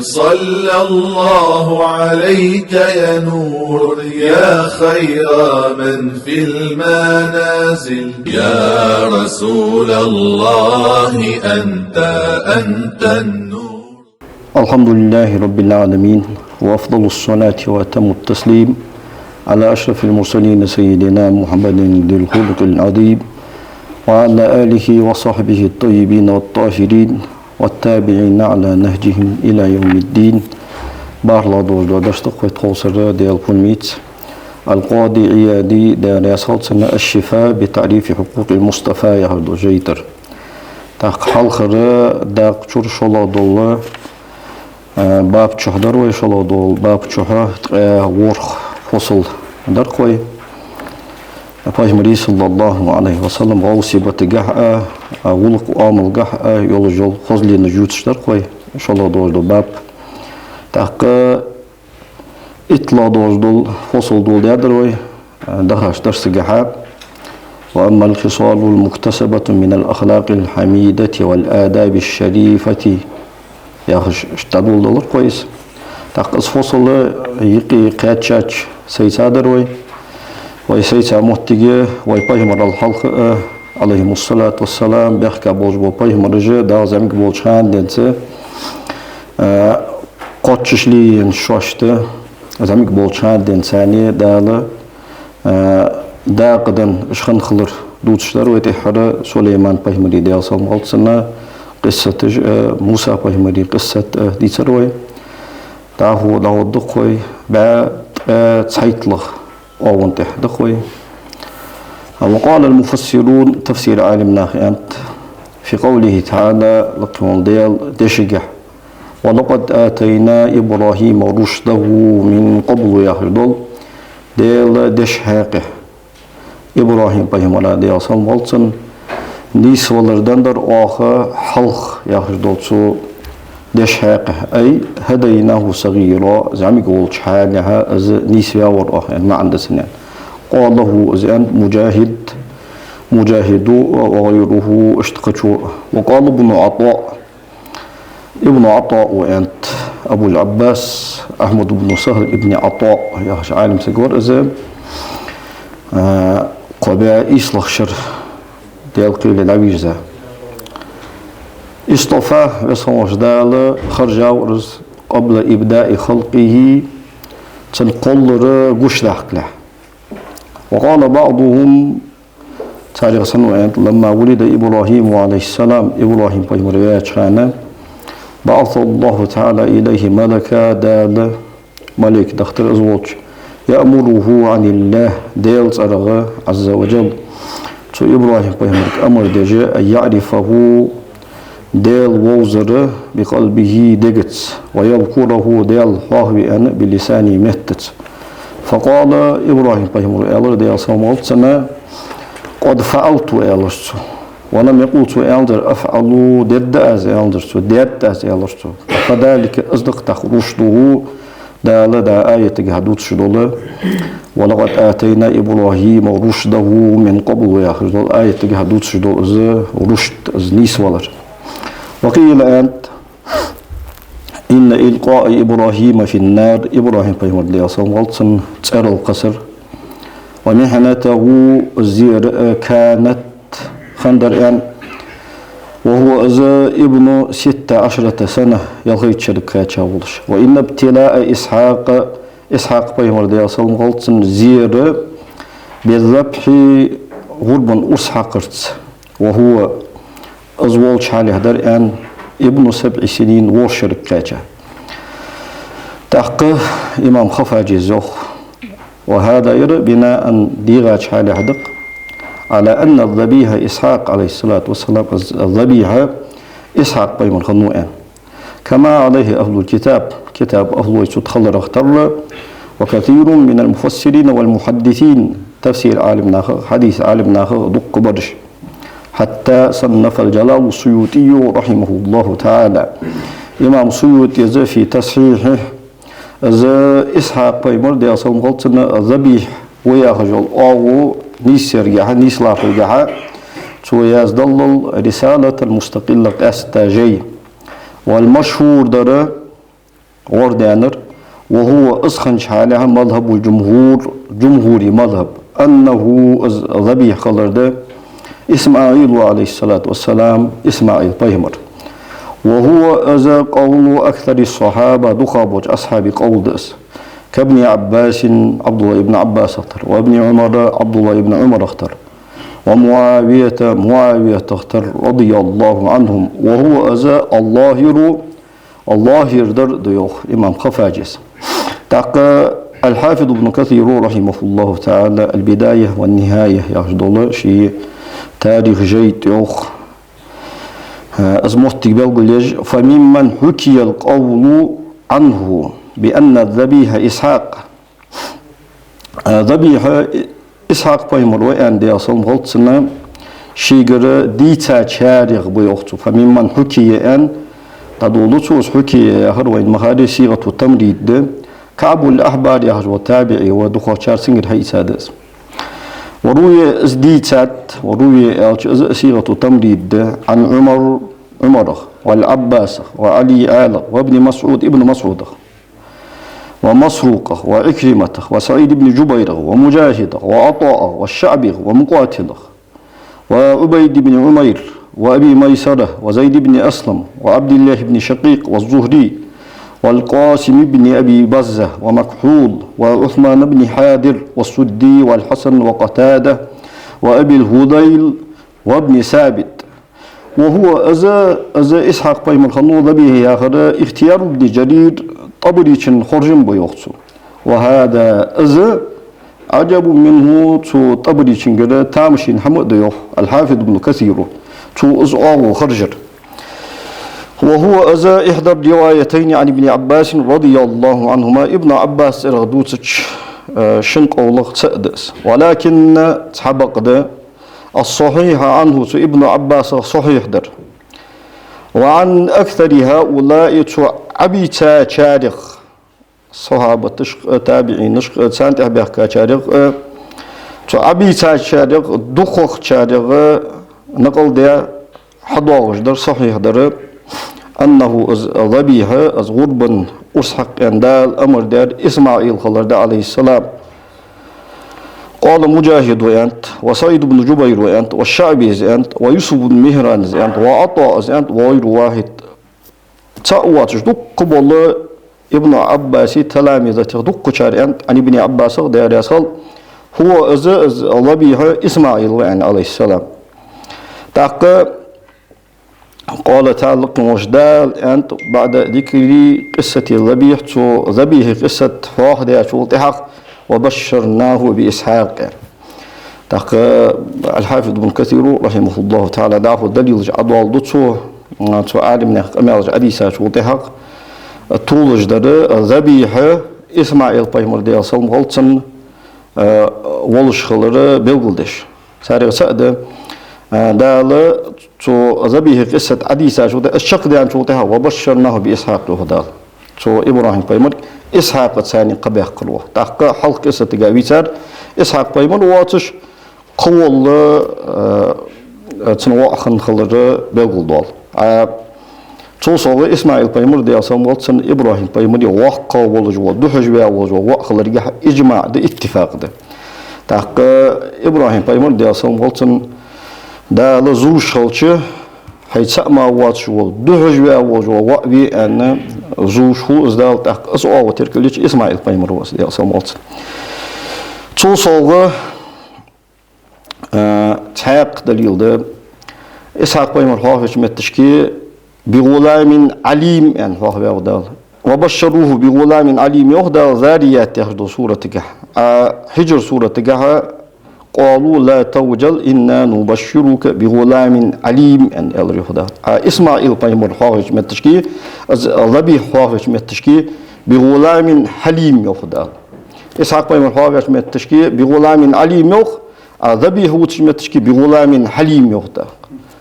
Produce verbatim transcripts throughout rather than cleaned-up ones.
صلى الله عليك يا نور، يا خير من في المنازل. يا رسول الله، أنت، أنت النور. الحمد لله رب العالمين، وأفضل الصلاة وأتم التسليم على أشرف المرسلين سيدنا محمد ذي الخلق العظيم، وعلى آله وصحبه الطيبين الطاهرين، والتابعين على نهجهم إلى يوم الدين. БархӀлагӀа дола дарс да-кх вай тховсара, Даьла пурам бийца, Аль-Къади Ӏияда, Даьла раьза хилва цунна, «Аш-шифа би таӀрифи хьукъукъил Мустафа» яхаш дола жайтар. ТӀаккха хьалхара дакъа чура шоллагӀа дола, а, баб чухь дар вай, шоллагӀа дола баб чухь ткъаь ворхӀ фасл дар-кх вай. Пайхамара, صلى الله عليه وسلم, гӀовси батагахьа а, а, гӀулакх-оамалгахьа а йолаш йола хозленаш ювцаш дар-кх вай шоллагӀа дола баб. ТӀаккха иттлагӀа дола фасл доладаьдар вай, а, дахача дарсагахьа: «وأما الخصال المكتسبة من الأخلاق الحميدة والآداب الشريفة» яхаш, иштта доладелар-кх вай из. ТӀаккха из фасл юкъе кхаьчача сайца дар вай. Вай сайца моттиг: вай пайхамарал хьалха а, عليهم الصلاة والسلام, баьхка болаш бола пайхамараш Дала зӀамига болча хана денз, а, кхоачаш лийнна шоашта, зӀамига болча хана денз царна Дала, а, дакъа денна уж хинна хилар дувцаш дар вай. ТӀеххьара Сулайман-пайхамара, Даьла салам хилда цунна, къиссаташ а, Муса-пайхамара къиссат а дийцар вай. ДӀахо дӀагӀоргда-кх вай бӀаь ткъаь цхьайтталагӀа оагӀон тӀа да-кх вай. وقال المفسرون, тафсира Ӏалимнаха аьннад, في قوله تعالى, лакхе вола Даьла дешагахьа: «ولقد آتينا إبراهيم رشده من قبل» яхаш дола Даьла деша хьакъехьа, ИбрахӀим-пайхамара, Даьла салам хилда цунна, нийсвалар деннадар оаха хьалха яхаш дола цу деша хьакъехьа. «أي هديناه صغيرا», зӀамига волча хьалехьа из нийсваьвар оаха, аьнна маӀан да цун. قاله, из аьннад Муджахид, Муджахида а, وغيره, иштта кхычо а. وقال ابن عطاء, Ибн ӀатӀаъ ва аьннад, Абул-Ӏаббас Ахьмад ибн Сахьл ибн ӀатӀаъ яхаш Ӏалим саг вар из, а, кхо бӀаь ийслагӀча шера Даьла кхеле дӀавийрза. اصطفاه, Веза хинна волча Дала хержав из, قبل إبداء خلقه, цун кхоллар гучадаккхале. وقال بعضهم, царех санна ва аьннад: «لما ولد إبراهيم عليه السلام», ИбрахӀим-пайхамар ваьча хана, «بعث الله تعالى إليه ملكا», Дала малейк дахийтар из волча, «يأمره عن الله», Даьла цӀерагӀа, عز وجل, цу ИбрахӀим-пайхамарга амар деш, «أن يعرفه», Даьла вовзар, «بقلبه», дегаца, «ويذكره», Даьла хьоахаве аьнна, «بلسانه», меттаца. «فقال», ИбрахӀим-пайхамара аьлар, Даьла салам хилда цунна: «قد فعلت», аьлар цо. «ولم يقل», цо аьннадар: «أفعل», дергда аз, аьннадар цо, дергда аз, аьлар цо. «فذلك», из да-кх тӀаккха, «رشده», Дала дӀа аятагахьа дувцаш дола, «ولقد آتينا إبراهيم رشده من قبل» яхаш дола аятагахьа дувцаш дола из рушд, из нийсвалар. «وقيل», аьннад, «إن إلقاء إبراهيم في النار», ИбрахӀим-пайхамар, Даьла салам хилда цунна, цӀерал кхаьсар, «ومحنته», зер а, «كانت», хиннадар аьнна, «وهو», из, «ابن ست عشرة سنة», ялхайтта шерага кхаьча волаш. «وإن ابتلاء إسحاق», Исхьакъ-пайхамар, Даьла салам хилда цунна, зер, «بالذبح», гӀурбан урс хьакхарца, «وهو», из волча хьале дар аьнна, «ابن سبع سنين», ворхӀ шерага кхаьча. ТӀаккха имам Хаффаджи йоах: «وهذا», ер, «بناء», дийгӀача хьале да-кх, «على أن الذبيح إسحاق عليه الصلاة والسلام», из ذبيح Исхьакъ-пайхамар хиннав аьнна. «كما عليه أهل الكتاب», китаба ахӀлой цу тӀа хиларах тарра, «وكثير من المفسرين والمحدثين», тафсира Ӏалимнаха, хьадиса Ӏалимнаха дукха бараш. «حتى صنف الجلال السيوطي رحمه الله تعالى». Имам СуютӀе из «في تصحيحه», из Исхьакъ-пайхамар, Даьла салам хилда цунна, забихь ва яхаш йола оагӀув нийсъяргахьа, нийслархӀаргахьа, цо яздаьлар «رسالة مستقلة», къаьстта жай. «والمشهور», дар, гӀордаьннар. وهو, из хиннача хьале, مذهب الجمهور, джумхӀурий мазхӀаб, أنه, из забихь хилар да, إسماعيل عليه الصلاة والسلام, ИсмаӀил пайхамар. وهو, из قول أكثر الصحابة, дукхагӀболча асхьабий къовл да из. كابن عباس, ӀабдуллахӀ ибн Ӏаббасах тара, وابن عمر, ӀабдуллахӀ ибн Ӏумарах тара, ومعاوية, МуӀавиятах тара, رضي الله عنهم. وهو, из الظاهر, АллахӀера дар да йоах имам Хаффаджес. ТӀаккха аль-Хьафиз ибн Касира, رحمه الله تعالى, «Аль-Бидая ва ан-Нихая» яхаш дола ший тарих жай тӀа йоах, э, из моттиг белгалъеш: «فممن حكي القول عنه بأن الذبيح إسحاق». Э, забихь Исхьакъ пайхамар ва аьнна, Даьла салам хилда цунна, шийгара дийцачарех ба йоах цо. «فممن حكي» аьнна, дӀадоладу цо из. «حكي» яхар вайна ма харра, сигӀату тамрид да. КаӀбуль-Ахьбар яхаш вола табиӀи ва дукхагӀчар, цунгара хьаийцад из. «وروي», из дийцад, «وروي» аьлча, из а сигӀату тамрид да, «عن عمر», Ӏумарах, «والعباسخ», «وعلي», Ӏалах, «وابن مسعود», ибн МасӀудах, «ومسروقخ», «وعكرمتخ», «وسعيد بن جبيرخ», «ومجاهدخ», «وعطاءخ», «والشعبيخ», «ومقاتلخ», «وعبيد بن عمير، وأبي ميسرة، وزيد بن أسلم، وعبد الله بن شقيق، والزهري، والقاسم بن أبي بزة، ومكحول، وعثمان بن حاضر، والسدي، والحسن، وقتادة، وأبي الفضيل، وابن ثابت». «وهو», из, из Исхьакъ пайхамар хиннав, забихь яхар, «اختيار ابن جرير», ТӀабарийчун хоржам ба йоах цо. «وهذا», из, «أعجب منه», цу ТӀабарийчунгара тамашийна хӀама а да йоах аль-Хьафиз ибн Касира, цо из оагӀув харжар. «وهو», из, «إحدى الروايتين عن ابن عباس رضي الله عنهما», Ибн Ӏаббаса цӀерагӀа дувцача, э, шин къовлах цаӀ да из. «ولكن», цхьабакъда, «الصحيح عنه», цу Ибн Ӏаббасах сахьихь дар. «وعن أكثر هؤلاء», цу Ӏабийцачарех, сахьабаташка, табиӀинашка, царна тӀехьа баьхкачарех, цу Ӏабийцачарех дукхагӀчарех накъал даь, хьадоагӀаш дар, сахьихь дар, «أنه», из забихь, из гӀурбан урс хьакха аьнна Дала амар даьр ИсмаӀил хилар да, عليه السلام. «قال مجاهد», аьннад, «وسعيد بن جبير», аьннад, «والشعبي», аьннад, «ويوسف بن مهران», аьннад, «وعطاء», аьннад, «وغير واحد». ЦаӀ воацаш дукха бола Ибн Ӏаббаса таламизатех дукхачар аьннад, عن ابن عباس, Даьла раьза хилва, «هو», из, из забихь ИсмаӀил ва аьнна, عليه السلام. ТӀаккха «قال تعالى», лакха волча Дала аьннад, «بعد ذكر قصة الذبيح», цу забихьа къиссат хьоахадаьчул тӀехьагӀа, «وبشرناه بإسحاق». ТӀаккха аль-Хьафиз ибн Касира, رحمه الله تعالى, дӀахо далилаш Ӏодоаладу цо, цу Ӏалимнаьха къамаьлаш Ӏодийцачул тӀехьагӀа, толаш дар забихь ИсмаӀил пайхамар, Даьла салам хилда цунна, э, волаш хилар белгалдеш. Царех цаӀ да, э, Дала цу забихьа къиссат Ӏодийцачул тӀехьагӀа, из чакхдаьнначул тӀехьагӀа, «وبشرناه بإسحاق», йоах Дала. Цу ИбрахӀим пайхамарга Исхьакъаца цхьана кхаъ баьккхар йоах. ТӀаккха хьалха къиссатага вийцар, Исхьакъ пайхамар воацаш, кхывола, э, цун воӀ хинна хилар белгалдоал. А цул совгӀа ИсмаӀил пайхамар, Даьла салам хилда цунна, ИбрахӀим пайхамара воккхагӀа волаш вола, духьажа ваь волаш вола воӀ хиларгахьа иджмаӀ да, иттифакъ да. ТӀаккха ИбрахӀим пайхамар, Даьла салам хилда цунна, Дала зувш хилча, хьай цаӀ мара воацаш вола, духьажа ваь волаш вола воӀ ве аьнна, зувш хул из Дала, тӀаккха из оагӀув теркалйича, ИсмаӀил пайхамар ва из, Даьла салам хилда цунна. Цул совгӀа, э, цхьаькха далил да. Исхьакъ пайхамар хьоахавеча метташка «بغلام عليم» аьнна хьоахаваьв Дала. «وبشروه بغلام عليم» йоах Дала Зарият яхаш долча суратагахьа. А Хьиджр суратагахьа «قالوا لا توجل إنا مبشروك بغلام عليم» аьнна аьлар йоах Дала. А ИсмаӀил пайхамар хьоахавеча метташка, из забихь хьоахавеча метташка «بغلام حليم» йоах Дала. Исхьакъ пайхамар хьоахавеча метташка «بغلام عليم» йоах, а забихь вувцача метташка «بغلام حليم» йоах Дала.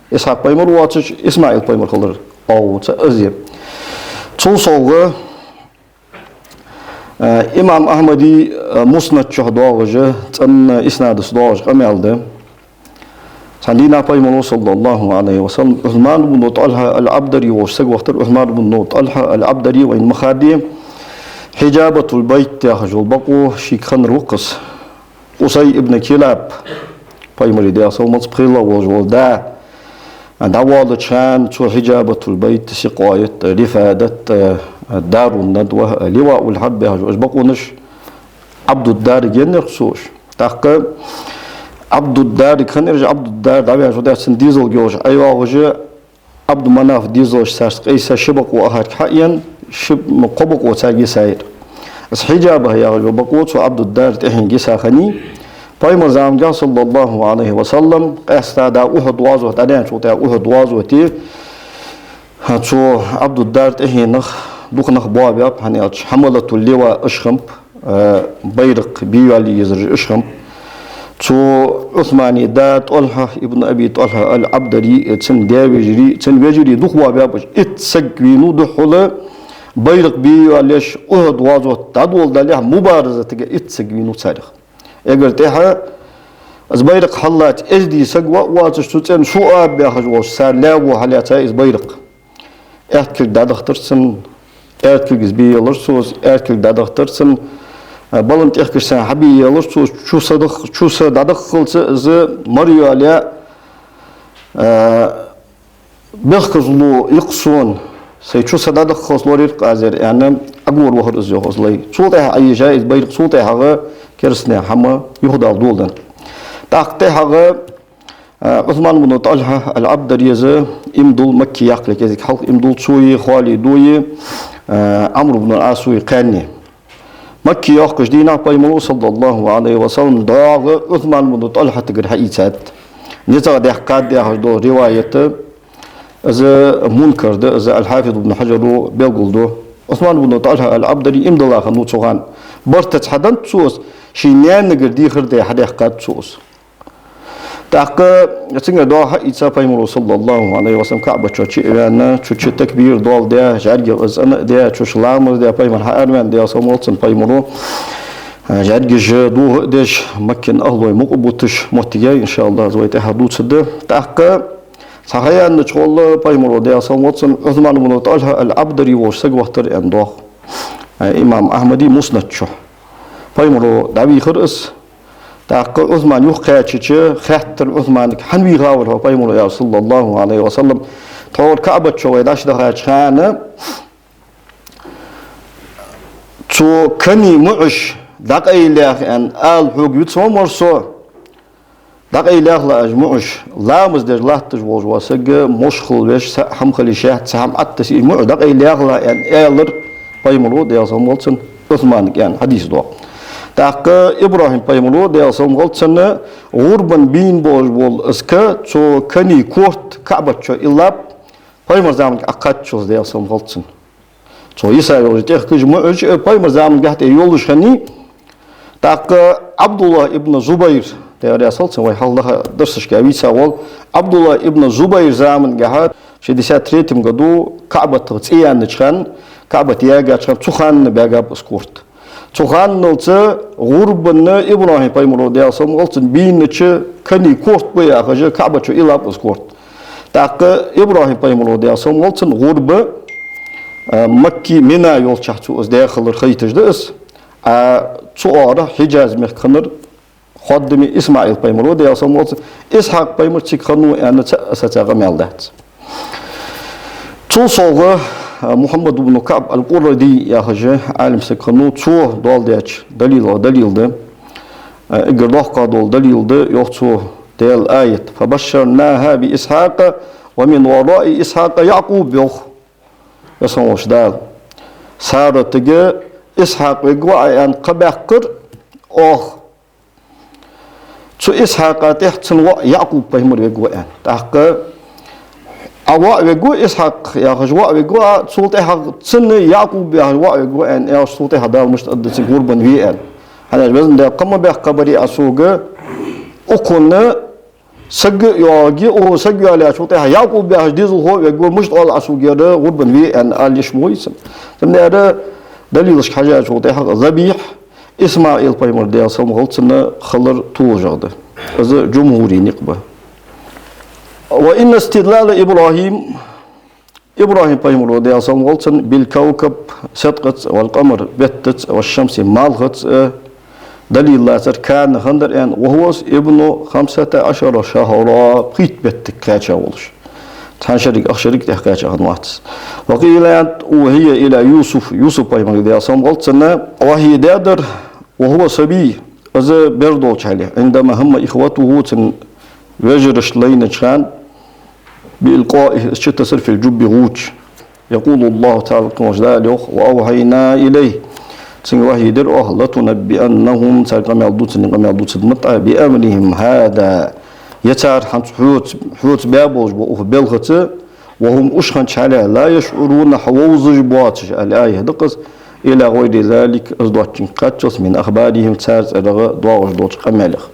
Исхьакъ пайхамар воацаш, ИсмаӀил пайхамар хилар оагӀув цаӀ из я. Цул совгӀа, э, имам Ахьмада, э, Муснад чу доагӀаш, цӀена иснадас доагӀаш къамаьл да. Цхьан дийнахьа Пайхамаро, صلى الله عليه وسلم, Ӏусман ибн ТӀалхьа аль-Ӏабдари волча сага вахийтар. Ӏусман ибн ТӀалхьа аль-Ӏабдари вайна ма харра, Хьиджабатул-байт яхаш йола бакъо шийга хиннар ва-кх из. Къусай ибн Килаб, пайхамара, Даьла салам хилда цунна, пхелагӀа волаш вола да, дӀавоалача хана цо Хьиджабатул-байт, Сикъаят, Рифадат, Дарун-Надва, Ливаул-Хьарб яхаш йола уж бакъонаш Ӏабдуд-Дарага еннаяр-кх цо уж. ТӀаккха Ӏабдуд-Дарага хиннаяр уж, Ӏабдуд-Дар дӀаваьнначул тӀехьагӀа цун дезалга йолаш ӀайоагӀаш, Ӏабду-Манафа дезалашца царца къийса ши бакъо ахарг хьаена, ши, кхо бакъо царга йисаяр. Из Хьиджаба яхаш йола бакъо цу Ӏабдуд-Дара тӀехьенга йиса хиннай. Пайхамара замангахь, صلى الله عليه وسلم, къаьстта да Ухьуд гӀазот дӀадаьнначул тӀехьагӀа, Ухьуд гӀазоте цу Ӏабдуд-Дара тӀехьенах дукха нах боабаьб, хӀана аьлча, حملة اللواء уж хиннаб, э, байракх бе йоалае езараш уж хиннаб. Цу Ӏусмана да ТӀолхьа ибн Аби ТӀолхьа ал-Ӏабдари, цун даь-вежарий, цун вежарий дукха боабаьб уж. Итт саг вийнав духхьал байракх бе йоалаеш Ухьуд гӀазот дӀадоладалехьа мубаразатага итт саг вийнав царех. Эггара тӀехьа из байракх хьаллаца эздий саг ва а воацаш, цу цӀен Суаб яхаш волча цар лаьво хьаллаьцай из байракх. Аьтта кулг дӀадахийтар цун, аьрда кулгаца бе елар цо из, аьрда кулг дӀадахийтар цун, а, балан тӀехкаш санна хьабе елар цо из, чу са дах-, чу са дӀадаххалца из мара йоалаяь, а, бехказло я-кх сона, сай чу са дӀадаххалца лораяр-кх аз ер, аьнна, Ӏогора вахар из, йоах, из лай. Цул тӀехьагӀа Ӏоежай из байракх, цул тӀехьагӀа керастаний хӀама юхадала доладеннад. ТӀаккха тӀехьагӀа А, Ӏусман ибн ТӀолхьа ал-Ӏабдареза иман дул Макка яккхале кӀезига хьалха иман дул цои, хоалий дои, а, Ӏамр ибн ал-Ӏасои кхаьнне. Макка йоаккхача дийнахьа пайхамара, صلى الله عليه وسلم, догӀа Ӏусман ибн ТӀолхьатагара хьаийцад. НицагӀа даьккхад яхаш дола риваят, из мункар да, из ал-Хьафиз ибн Хьаджара белгалду. Ӏусман ибн ТӀолхьа ал-Ӏабдари иман дилла хиннав цу хана. Бартаца хьаденнад цо из, ший наьнагара дехар де хьадаьккхад цо из. ТӀаккха цунгара догӀа хьаийца пайхамара, صلى الله عليه وسلم, КаӀбата чу чу а ваьнна, чу чу такбир доаладаь, жӀаргех из цӀена а даь, чу чу ламаз даь, пайхамар хьаараваьнна, Даьла салам хилда цунна, пайхамара, а, жӀаргаш дохо а деш, Маккан ахлой мукъа а буташ моттиг яй, иншааллахӀ, из вай тӀехьа дувцаргда. ТӀаккха цхьа ха яьннача гӀолла пайхамара, Даьла салам хилда цунна, Ӏусман ибн ТӀолхьа ал-Ӏабдари волча сага вахийтар аьнна доагӀа. А, имам Ахьмада Муснад чу. Пайхамара дӀавийхар из. ТӀаккха Ӏусман юхакхаьчача, хаьттар Ӏусманага: «Хьан вийхавар хьо пайхамара?» — аьлча, صلى الله عليه وسلم. «Тхьовра КаӀбата чу вай дӀачудахача хана, цу кани муӀаш дӀакъайлаяха аьнна ала хьога вицвенна вар со. ДӀакъайлаяхалахь уж муӀаш, ламаз деш латташ волаш вола саг мошхал веш, цхьа хӀама хила йиш яц, цхьа хӀама Ӏотесса, из муӀаш дӀакъайлаяхалахь», — аьнна, аьлар пайхамара, Даьла салам хилда цунна, Ӏусманага аьнна, хьадис доагӀа. ТӀаккха ИбрахӀим пайхамара, Даьла салам хилда цунна, гӀурбана бийна болаш бола из ка, цу кани корта КаӀбата чу иллаб, пайхамара заманга Ӏокхаччалца, Даьла салам хилда цунна. Цо йиса йолаш тӀехкаш муӀаш, э, пайхамара замангахь тӀа йолаш хиннай. ТӀаккха Ӏабдуллахь ибн Зубайр, Даьла раьза хилва цунна, вай хьалха дарсашка вийца вола, Ӏабдуллахь ибн Зубайра замангахьа, шестьдесят третьем году, КаӀбатах цӀи яьннача хана, КаӀбат ягача хана, цу хана баьгаб из корта. Цу ханналца гӀурбана ИбрахӀим пайхамара, Даьла салам хилда цунна, бийнача кани корта ба яхаш, КаӀбата чу иллаб из корта. ТӀаккха ИбрахӀим пайхамара, Даьла салам хилда цунна, гӀурба, а, Макка, Мина йолчахьа цо из даь хилар хайташ да из. А цу оагӀорахьа Хьиджаз мехка хиннар хоадаме ИсмаӀил пайхамар ва, Даьла салам хилда цунна. Исхьакъ пайхамар цига хиннав аьнна цаӀ а саца къамаьл дац. Цул совгӀа, а, Мухьаммад ибн КаӀб ал-Къурради яхаш Ӏалим саг хиннав, цо доаладаьча далилах далил да. А, эггара доккхагӀа дола далил да, йоах цо, Даьла аят: «فبشرناها بإسحاق ومن وراء إسحاق يعقوب», — йоах Веза хинна волча Дала. Саратага Исхьакъ вергва Ӏа аьнна кхаъ баьккхар оаха. Цу Исхьакъа тӀехьа цун воӀ Якъуб пайхамар вергва аьнна. ТӀаккха Ӏа воӀ вергва, Исхьакъ яхаш воӀ вергва Ӏа, цул тӀехьагӀа цун Якъуб яхаш воӀ вергва аьнна, аьлча, цул тӀехьагӀа Дала мишта аргда цига гӀурбана ве аьнна. ХӀана аьлча Везан Даьла кхаъ ма баьккха барий Ӏа сога, укхунна саг а йоагӀаргья, укхо саг йоалаяьчул тӀехьагӀа Якъуб яхаш дезалхо а вергва, мишта оал Ӏа сога ер гӀурбана ве аьнна, ала йиш ма йий цунна. Цудухьа далилашка хьежачул тӀехьагӀа ЗабихӀ ИсмаӀил пайхамар, Даьла салам хилда цунна, хилар толашагӀа да. Из джумхӀурий никъ ба. وإن استدلال إبراهيم ИбрахӀим пайхамар ва, Даьла салам хилда цунна, بالكوكب, седкъаца, والقمر, беттаца, والشمس, малхаца, э, далил лацар, كان, хиннадар аьнна, وهو, ابن خمسة عشر شهرا, пхийтта бетта кхаьча волаш. Цхьан шерага, ах шерага тӀехкхаьча хиннавац. وقيل, аьннад, أوحي إلى يوسف, Юсуп пайхамарга, Даьла салам хилда цунна, вахьи даьдар, وهو صبي, из бер долча хьале, عندما هم إخوته, цун вежарашта лайнача хана, بإلقائه, из чутасар, في الجب, гӀувча. يقول الله تعالى, кхоачаш Дала йоах: وأوحينا إليه, цунга вахьи дир оаха, لتنبئنهم, цар къамаьл дувцар, къамаьл дувцар ма дий, بأمرهم هذا, е цар хӀанз хьоца, хьоца баь болаш бола укх белхаца, وهم, уж хиннача хьале, لا يشعرون, хьавовзаш боацаш, الآية да-кх из, إلى غير ذلك, из доацачунга кхаччалца, من أخبارهم, цар цӀерагӀа доагӀаш долча къамаьлех.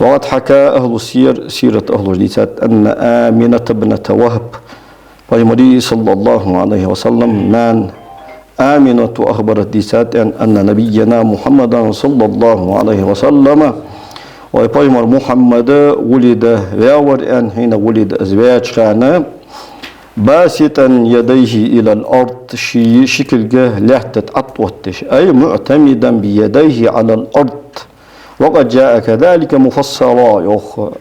وقد حكى أهل السير, сират ахӀлуша дийцад, أن آمنة ابنة وهب, пайхамара, صلى الله عليه وسلم, наьна Аминат أخبرت, дийцад аьнна, أن نبينا محمدا صلى الله عليه وسلم, вай пайхамар Мухьаммад, ولد, ваь вар аьнна, حين ولد, из ваьча хана, باسطا يديه إلى الأرض, ший ши кулг лаьтта тӀа тӀаоттадеш, أي معتمدا بيديه على الأرض. وقد جاء كذلك مفسرا, йоах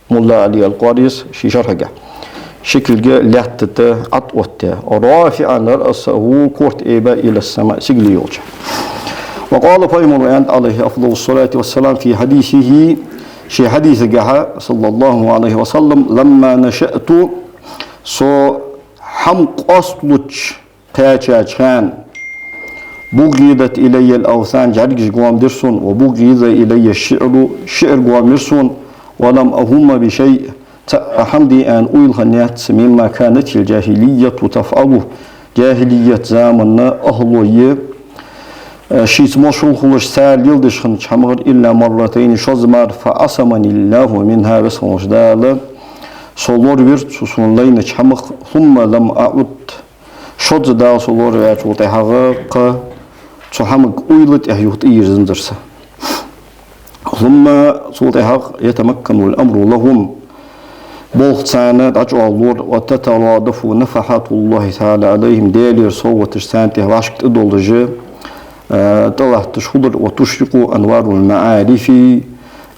Мулла Ӏали ал-Къарис ший шархьагахь. Ши кулг лаьтта тӀа тӀаоттадаь, رافعا رأسه, корта айбаь, إلى السماء, сигале йолча. وقال, пайхамара аьннад, عليه أفضل الصلاة والسلام, في حديثه, ший хьадисагахь, صلى الله عليه وسلم: لما نشأت, со хӀама къоастлуча кхаьчача хана, بغضت إلي الأوثان, жӀаргаш гоамдир сона, وبغض إلي الشعر, шиӀр гоамдир сона, ولم أهم بشيء, цхьаккха хӀама де аьнна уйла хиннаяц, مما كانت الجاهلية تفعله, жахӀилият заман ахӀлой, э, шийца машгӀул хулаш, цар леладеш хиннача хӀамах, إلا مرتين, шозза мара, فعصمني الله منها, Веза хинна волча Дала со лоравир цу сона лайнача хӀамах, ثم لم أعد, шозза Дала со лораваьчул тӀехьагӀа кхы цу хӀамага уйла тӀехьа юха тӀайийрзанзар са. ثم, цул тӀехьагӀа, يتمكن الأمر لهم, болх царна дӀачӀоагӀлора, وتترادف نفحات الله تعالى عليهم, Даьлера совгӀаташ царна тӀа вӀашка тӀадоллаш, э, тӀалатташ хулар, وتشرق أنوار المعارف,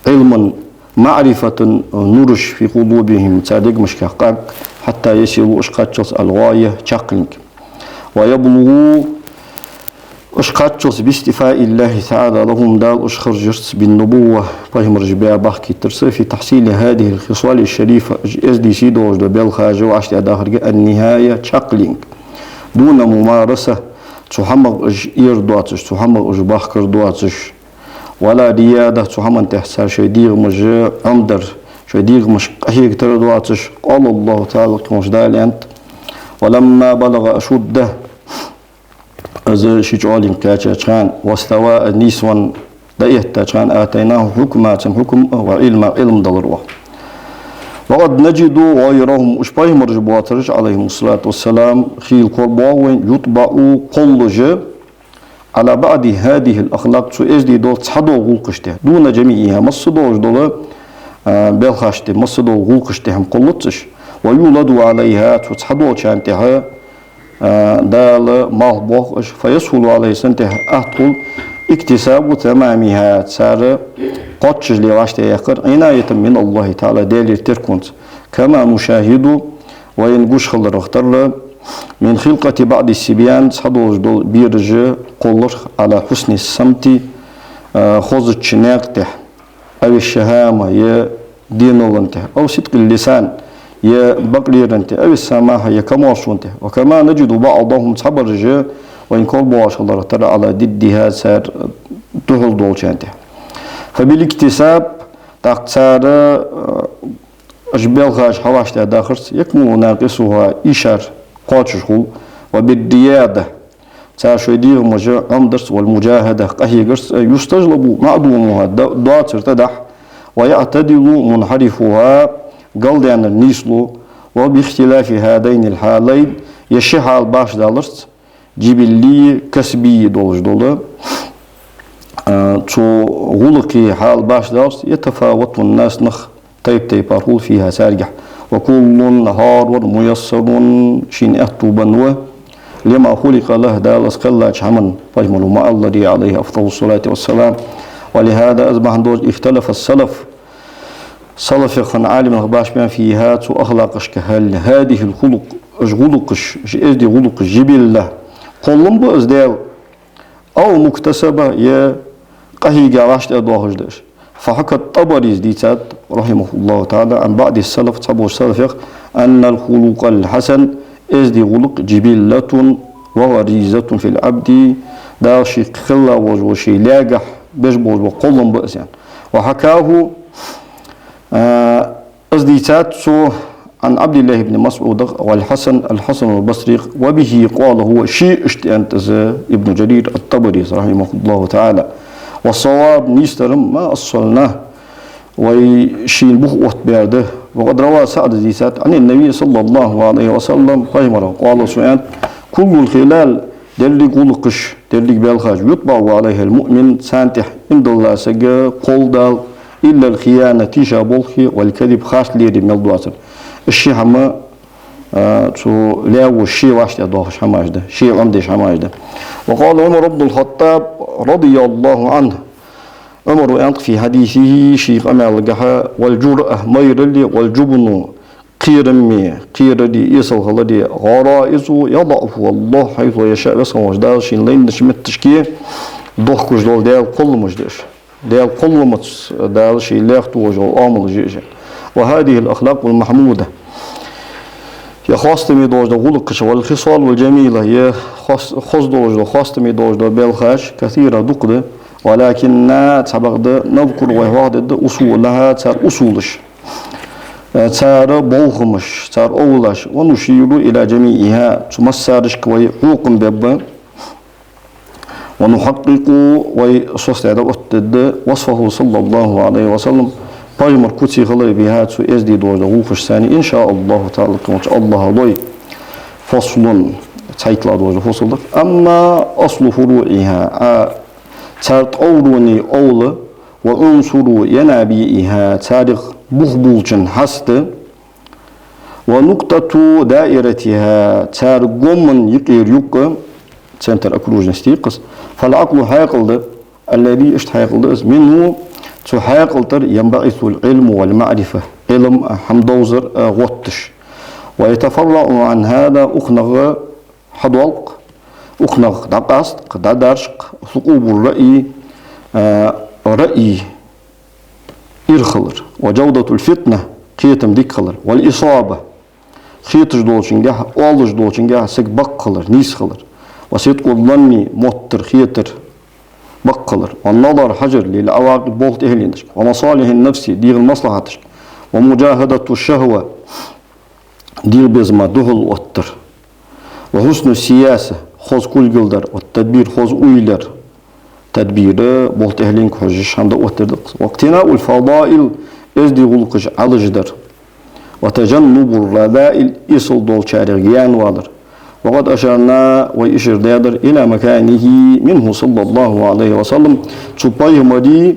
Ӏилман маӀрифатан нураш, في قلوبهم, цар дегашка къаг, حتى يصلوا, уж кхаччалца, الغاية, чаккхенга. ويبلغوا, уж кхаччалца, باصطفاء الله تعالى لهم, Дала уж харжарца, بالنبوة, пайхамараш баь бахкийтарца, في تحصيل هذه الخصال الشريفة, уж эздий сий долаш дола белхаш вӀаштӀехьадахарга, النهاية, чаккхенга. دون ممارسة, цу хӀамах уж эр доацаш, цу хӀамах уж бахкар доацаш, ولا ريادة, цу хӀаман тӀа цар шоай дегӀамаш Ӏомадар, шоай дегӀамашка къахьегатар доацаш. قال الله تعالى, кхоачаш Дала аьннад: ولما بلغ أشده, из ший чӀоагӀонга кхаьчача хана, واستوى, нийсвенна дӀаэттача хана, آتيناه حكما, цунна хьукм, وعلما, Ӏилма далар оаха. وقد نجد غيرهم, уж пайхамараш боацараш, عليهم الصلاة والسلام, хийла кор боагӀа вайна, يطبع, кхоллаш, على بعض هذه الأخلاق, цу эздий долча цхьадолча гӀулакхашта тӀа, دون جميعها, масса долаш дола, а, белхашта тӀа, масса долча гӀулакхашта тӀа хӀама кхоллац уж, ويولد عليها, цу цхьадолчарна тӀа, а, Дала малх боах уж, فيسهل عليه, царна тӀа атта хул, اكتساب تمامها, цар кхоачаш ле вӀаштӀехьаяьккхар, عناية من الله تعالى, Даьлера теркамца, كما نشاهد, вайна гуш хиларах тара, من خلقة بعض الصبيان, цхьадолаш дола бераш кхолларх, على حسن السمت, а, хозача наькъа тӀа, أو الشهامة, е денала тӀа, أو صدق اللسان, е бакълеран тӀа, أو السماحة, е камоаршон тӀа. وكما نجد بعضهم, цхьабараш вайна кхоллабоагӀаш хиларах тара, على ضدها, цар духьал долчарна тӀа. فبالاكتساب, тӀаккха цар, а, уж белхаш хьавӀаштӀехьадахарца, يكمل ناقصها, ийшар кхоачаш хул, وبالريادة, цар шоай дегӀамаш Ӏомадарца, والمجاهدة, къахьегарца, يستجلب معدومها, д-, доацар тӀадахь, ويعتدل منحرفها, галдаьннар нийслу, وباختلاف هذين الحالين, е ши хьал башха даларца, جبلي, كسبي долаш дола, а, цу гӀулакхий хьал башха даларца, يتفاوت الناس, нах тайп-тайпара хул, فيها, царгахь. وكل, хӀаравар, ميسر, шийна аьттув бенна ва, لما خلق له, Дала из кхеллача хӀаман, пайхамара ма аллара, عليه أفضل الصلاة والسلام. ولهذا, из бахьан долаш, اختلف السلف, салафех хинна Ӏалимнах башха баьннаб, فيها, цу ахлакъашка, هل هذه الخلق, уж гӀулакхаш, уж эздий гӀулакхаш, جبلة, кхоллам ба уж Даьла, أو مكتسبة, е къахьийга вӀаштӀехьдоахаш да уж. فحكى الطبري, из дийцад, رحمه الله تعالى, عن بعض السلف, цхьаболча салафех, أن الخلق الحسن, эздий гӀулакх, جبلة وغريزة في العبد, Дала ший кхелла волаш вола, ший лаьгахь беш болаш бола кхоллам ба из, аьнна. وحكاه, а, из дийцад цо, عن عبد الله بن مسعود والحسن, الحسن البصري, وبه قال هو, ше иштта аьннад из, Ибн Джарир ат-ТӀабарис, رحمه الله تعالى. والصواب, нийсдар, ما أصلناه, вай шийна бух оттабаьр да. وقد روى, СаӀда дийцад, عن النبي صلى الله عليه وسلم, пайхамара, قال, цо аьннад: كل الخلال, деррига гӀулакхаш, деррига белхаш, يطبع عليها المؤمن, царна тӀехьа иман долча сага кхолл Дала, إلا الخيانة, тийша болх, والكذب, харц лерхӀам мел доацар. Уж ши хӀама, а, цу лаьво ше вӀаштӀехьдоахаш хӀамаш да, ше Ӏомадеш хӀамаш да. وقال عمر بن الخطاب رضي الله عنه, Ӏумара аьннад في حديثه, ший къамаьлагахьа: والجرأة, майрале, والجبن, кхераме, кхерале, эсала хиларе, غرائز يضعها الله حيث يشاء, Веза хинна волча Дала шийна лайнача метташка дохкаш дола Даьла кхолламаш да уж. Даьла кхолламаца Дала ший лаьрхӀа тохаш йола оамалаш я уж. وهذه الأخلاق المحمودة, е хоастаме долаш дола гӀулакхаш, والخصال الجميلة, е хос-, хоза долаш дола, хоастаме долаш дола белхаш, كثيرة, дукха да, ولكننا, цхьабакъда, نذكر, вай хьоахадергда, أصولها, цар усулаш, э, цар болхамаш, цар овлаш, ونشير إلى جميعها, цу массарашка вай хьокхам бергба, ونحقق, вай соцадаь оттадергда, وصفه صلى الله عليه وسلم, пайхамара куц хилар, بها, цу эздий долаш дола гӀулакхашца, إن شاء الله تعالى, кхоачам болча АллахӀа лой. فصل, цхьайттлагӀа долаш дола фасл да. أما أصل فروعها, а, цар тӀоврони овла, وعنصر ينابيعها, царех бух болча хьаста, ونقطة دائرتها, цар гоман юкъера юкъ, центр окружности я-кх из, فالعقل, хьаькъал да, الذي, иштта хьаькъал да из, منه, цу хьаькъал тӀара, ينبعث العلم والمعرفة, Ӏилма а, хӀама довзар а гӀотташ. ويتفرع عن هذا, укханах хьадоал-кх, укханах дӀакъаст-кх, дӀадарж-кх, ثقوب الرأي, а, раъй ира хилар, وجودة الفطنة, кхетам дика хилар, والإصابة, хеташ долчунгахьа, оалаш долчунгахьа саг бакъ хилар, нийса хилар, وصدق الظن, моттар, хетар бакъ хилар, والنظر, хьажар, للعواقب, болх тӀехьленашка, ومصالح النفس, дегӀа маслахьаташка, ومجاهدة الشهوة, дегӀа безама духьал оттар, وحسن السياسة, хоза кулгалдар, والتدبير, хоза уйлар, тадбир, болх тӀехьленга хьожаш хӀама да оттар да-кх из, واقتناء الفضائل, эздий гӀулакхаш Ӏалашдар, وتجنب الرذائل, эсала долчарех гаьнавалар. وقد أشرنا, вай ишар даьдар, إلى مكانه منه صلى الله عليه وسلم, цу пайхамара,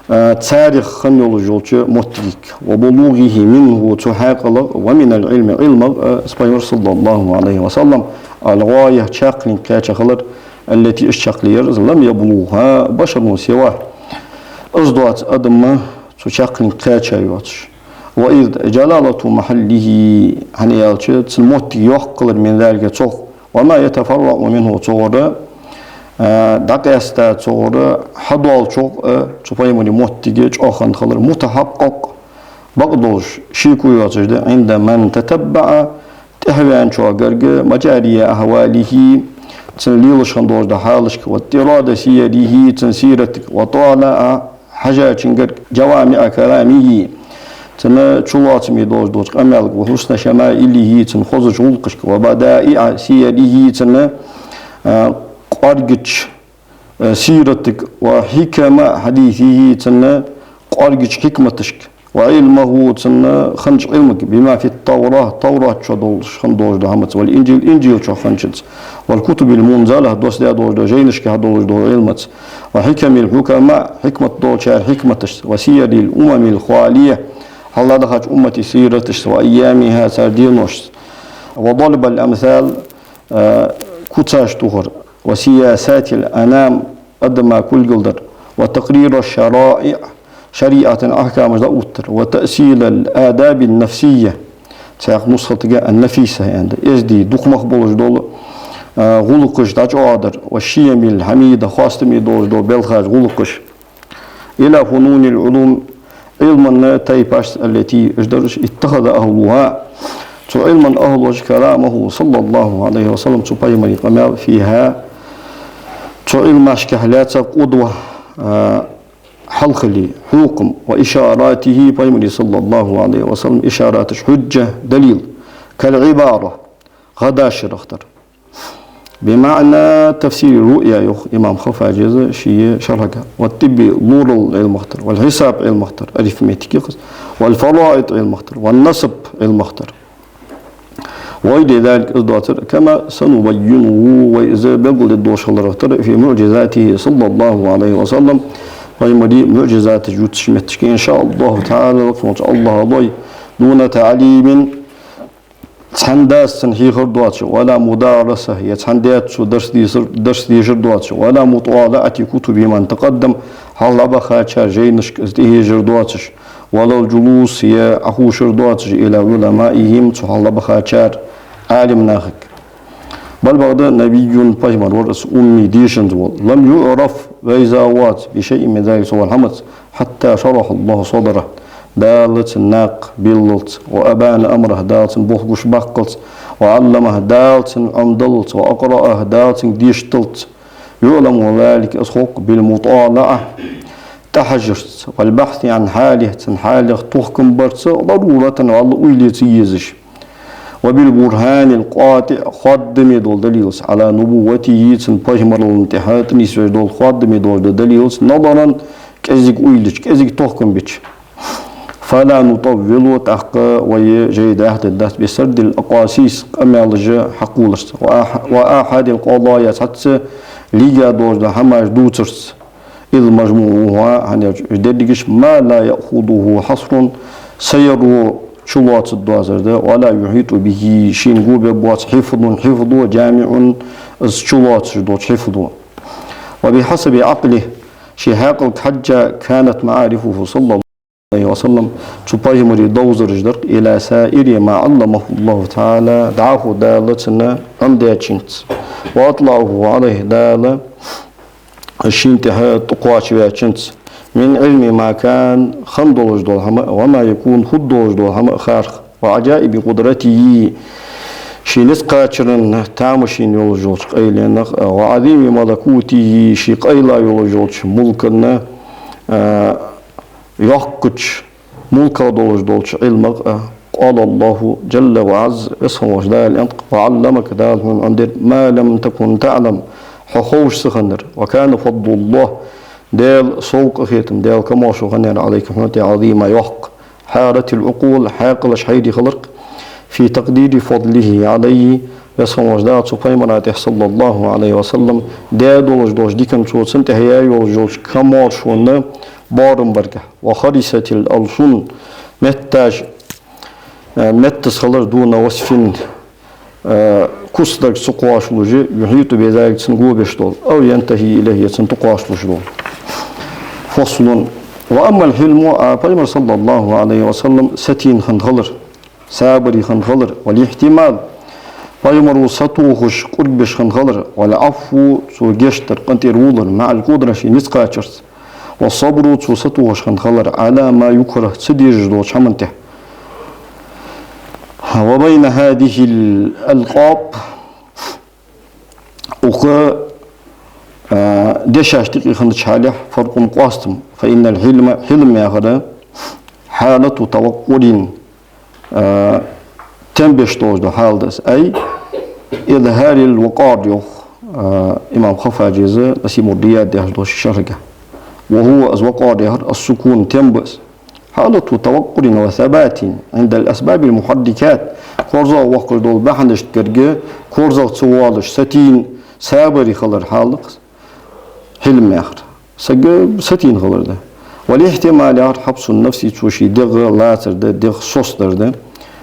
а, царех хинна йолаш йолча моттигага, وبلوغه منه, цу хьаькъалах, ومن العلم, Ӏилмах, а, из пайхамар, صلى الله عليه وسلم, الغاية, чаккхенга кхаьча хилар, التي, из чаккхе яр из, لم يبلغها بشر سواه, из доаца адам цу чаккхенга кхаьча йоацаш. وإذ جلالة محله, хӀана аьлча цун моттиг йоккха хилар, من ذلك, цох, وما يتفرع منه, цунгара, а, дӀакъаьста, цунгара хьадоалачох а, цу пайхамара моттиг чӀоагӀа хинна хилар, متحقق, бакъдолаш, шеко йоацаш да, عند من تتبع, тӀехьаваьнначоа гарга, مجاري أحواله, цун лелаш хинна долаш дола хьалашка, واضطراد سيره, цун сиратага, وطالع, хьажачун гарга, جوامع كلامه, цун чулоацаме долаш долча къамаьлага, وحسن شمائله, цун хозача гӀулакхашка, وبدائع سيره, цун, а, кӀоаргача, а, сиратага, وحكم حديثه, цун кӀоаргача хьикматашка, وعلمه, цун хиннача Ӏилмага, بما في التوراة, Таврата чу долаш хинна долаш дола хӀамаца, والإنجيل, Инжила чу хинначунца, والكتب المنزلة, доссадаь долаш дола жайнашка хьадолаш долча Ӏилмаца, وحكم الحكماء, хьикмат долчар хьикматашца, وسير الأمم الخالية, хьалха дахача уммата сираташца, وأيامها, цар деношца, وضرب الأمثال, а, куцаш тохар, وسياسات الأنام, адама кулгалдар, وتقرير الشرائع, шариӀата ахькамаш дӀаоттар, وتأصيل الآداب النفسية, цхьаькха нусхатага النفيسة аьнна да, эздий, дукха мах болаш дола, а, гӀулакхаш дӀачӀоагӀдар, والشيم الحميدة, хоастаме долаш дола белхаш, гӀулакхаш, إلى فنون العلوم, Ӏилман тайпаш, التي, уж дар уж, اتخذ أهلها, цу Ӏилман ахӀлаша, كلامه صلى الله عليه وسلم, цу пайхамара къамаьл, فيها, цу Ӏилмашка лаьца, قدوة, а, хьалхале, хьукам, وإشاراته, пайхамара صلى الله عليه وسلم ишараташ, حجة, далил, كالعبارة, гӀадашарах дар. بمعنى تفسير الرؤيا, йоах имам Хаффаджи ший шархьага, والطب, лорал Ӏилмах дар, والحساب Ӏилмах дар, арифметика я-кх из, والفرائض Ӏилмах дар, والنسب Ӏилмах дар. وغير ذلك, из доацар, كما سنبينه, вай из белгалдергдолаш хиларах дар, في معجزاته صلى الله عليه وسلم, пайхамара муӀжизаташ ювцача метташка, إن شاء الله تعالى, лакхвеннача АллахӀа лой, دون تعليم, цхьан даьца цунна хьехар доацаш, ولا مدارسة, е цхьан даьца цо дарс дийсар, дарс дешар доацаш, ولا مطالعة كتب من تقدم, хьалха дӀабахачар жайнашка из тӀахьежар доацаш, ولا الجلوس, е Ӏоховшар доацаш, إلى علمائهم, цу хьалха дӀабахачар Ӏалимнахага. بل, бакъда, نبي, пайхамар вар из, أمي, дешанза вола, لم يعرف, вайза вац, بشيء من ذلك, цу вар хӀамаца, حتى شرح الله صدره, Дала цун накха беллалца, وأبان أمره, Дала цунна болх гуш баккхалца, وعلمه, Дала цунна Ӏомадаллалца, وأقرأه, Дала цунга дешдаллалца. يعلم ذلك, из хов-кх, بالمطالعة, тӀахьажарца, والبحث عن حاله, цун хьалах тохкам барца, ضرورة, вӀалла уйла е ца езаш. وبالبرهان القاطع, хоадаме дола далилаца, على نبوته, цун пайхамарал тӀехьа тӀанийсвеш дола хоадаме долаш дола далилаца, نظرا, кӀезига уйлача, кӀезига тохкам бича. فلا نطول, тӀаккха вай жай дӀаьхдергдац, بسرد الأقاصيص, къамаьлаш хьакхолларца, وآح-, وآحاد القضايا, цхьацца лийга долаш дола хӀамаш дувцарца. إذ مجموعها, хӀана аьлча уж дерригаш, ما لا يأخذه حصر, са яро чулоацаргдоацаш да, ولا يحيط به, шийна го бергбоаца, حفظ, حفظ, جامع, из чулоацаш дола حفظ. وبحسب عقله, ший хьаькъалга хьежжа, كانت معارفه صلى الله عليه وسلم, цу пайхамара довзараш дар-кх, إلى سائر ما علمه الله تعالى, дӀахо Дала цунна Ӏомадаьчунца, وأطلعه عليه, Дала шийна тӀехьа тӀакхоачаваьчунца, من علم ما كان, хинна долаш дола хӀама, وما يكون, хургдолаш дола хӀама а харах, وعجائب قدرته, ший низ кхачара тамашийна йолаш йолча къайленах, وعظيم ملكوته, ший къайла йолаш йолча мулкана, а, йоккхача мулках долаш долча Ӏилмах а. قال الله جل وعز, Веза хинна волча Дала аьннад-кх: وعلمك, Дала хьона Ӏомадир, ما لم تكن تعلم, хьо ховш ца хиннар. وكان فضل الله, Даьла сов, къахетам, Даьла комаьршо хиннаяр, عليك, хьона тӀа, عظيما, йоккха. حارت العقول, хьаькъалаш хьайра хилар-кх, في تقدير فضله عليه, Веза хинна волча Дала цу пайхамара тӀа, صلى الله عليه وسلم, даь долаш долча диканца, цунна тӀехьа яь йолаш йолча комаьршонна боарам барга. وخرست الألسن, метташ, э, меттаза хилар, دون وصف, э, куцдарг ца кхоачалуш, يحيط بذلك, цунна го беш дола, أو ينتهي إليه, е цунна тӀакхоачалуш дола. فصل. وأما الحلم, а пайхамар, صلى الله عليه وسلم, сатийна хинна хилар, сабаре хинна хилар, والاحتمال, пайхамаро сатохаш, кӀургбеш хинна хилар, والعفو, цо гешт дар, къинтӀера вувлар, مع القدرة, ший низ кхачарца, والصبر, цо сатохаш хинна хилар, على ما يكره, ца дезаш долча хӀаман тӀа. وبين هذه الألقاب, укх, а, дешашта юкъе хиннача хьалех فرق, къоастам. فإن الحلم, хьилм яхар, حالة توقر, а, тем беш долаш дола хьал да из. أي إظهار الوقار, йоах, а, имам Хаффаджи, نسيم الرياض яхаш долча шархьага. وهو, из وقار яхар, السكون, тем ба из. حالة توقر وثبات عند الأسباب المحركات, корзагӀа воаккхаш дола бахьанашта гарга корзагӀа ца воалаш, сатийна, сабаре хилар хьал да-кх из. Хьилм яхар саг сатийна хилар да. والاحتمال, яхар, حبس النفس, цо ший дегӀ лацар да, дегӀ соцадар да,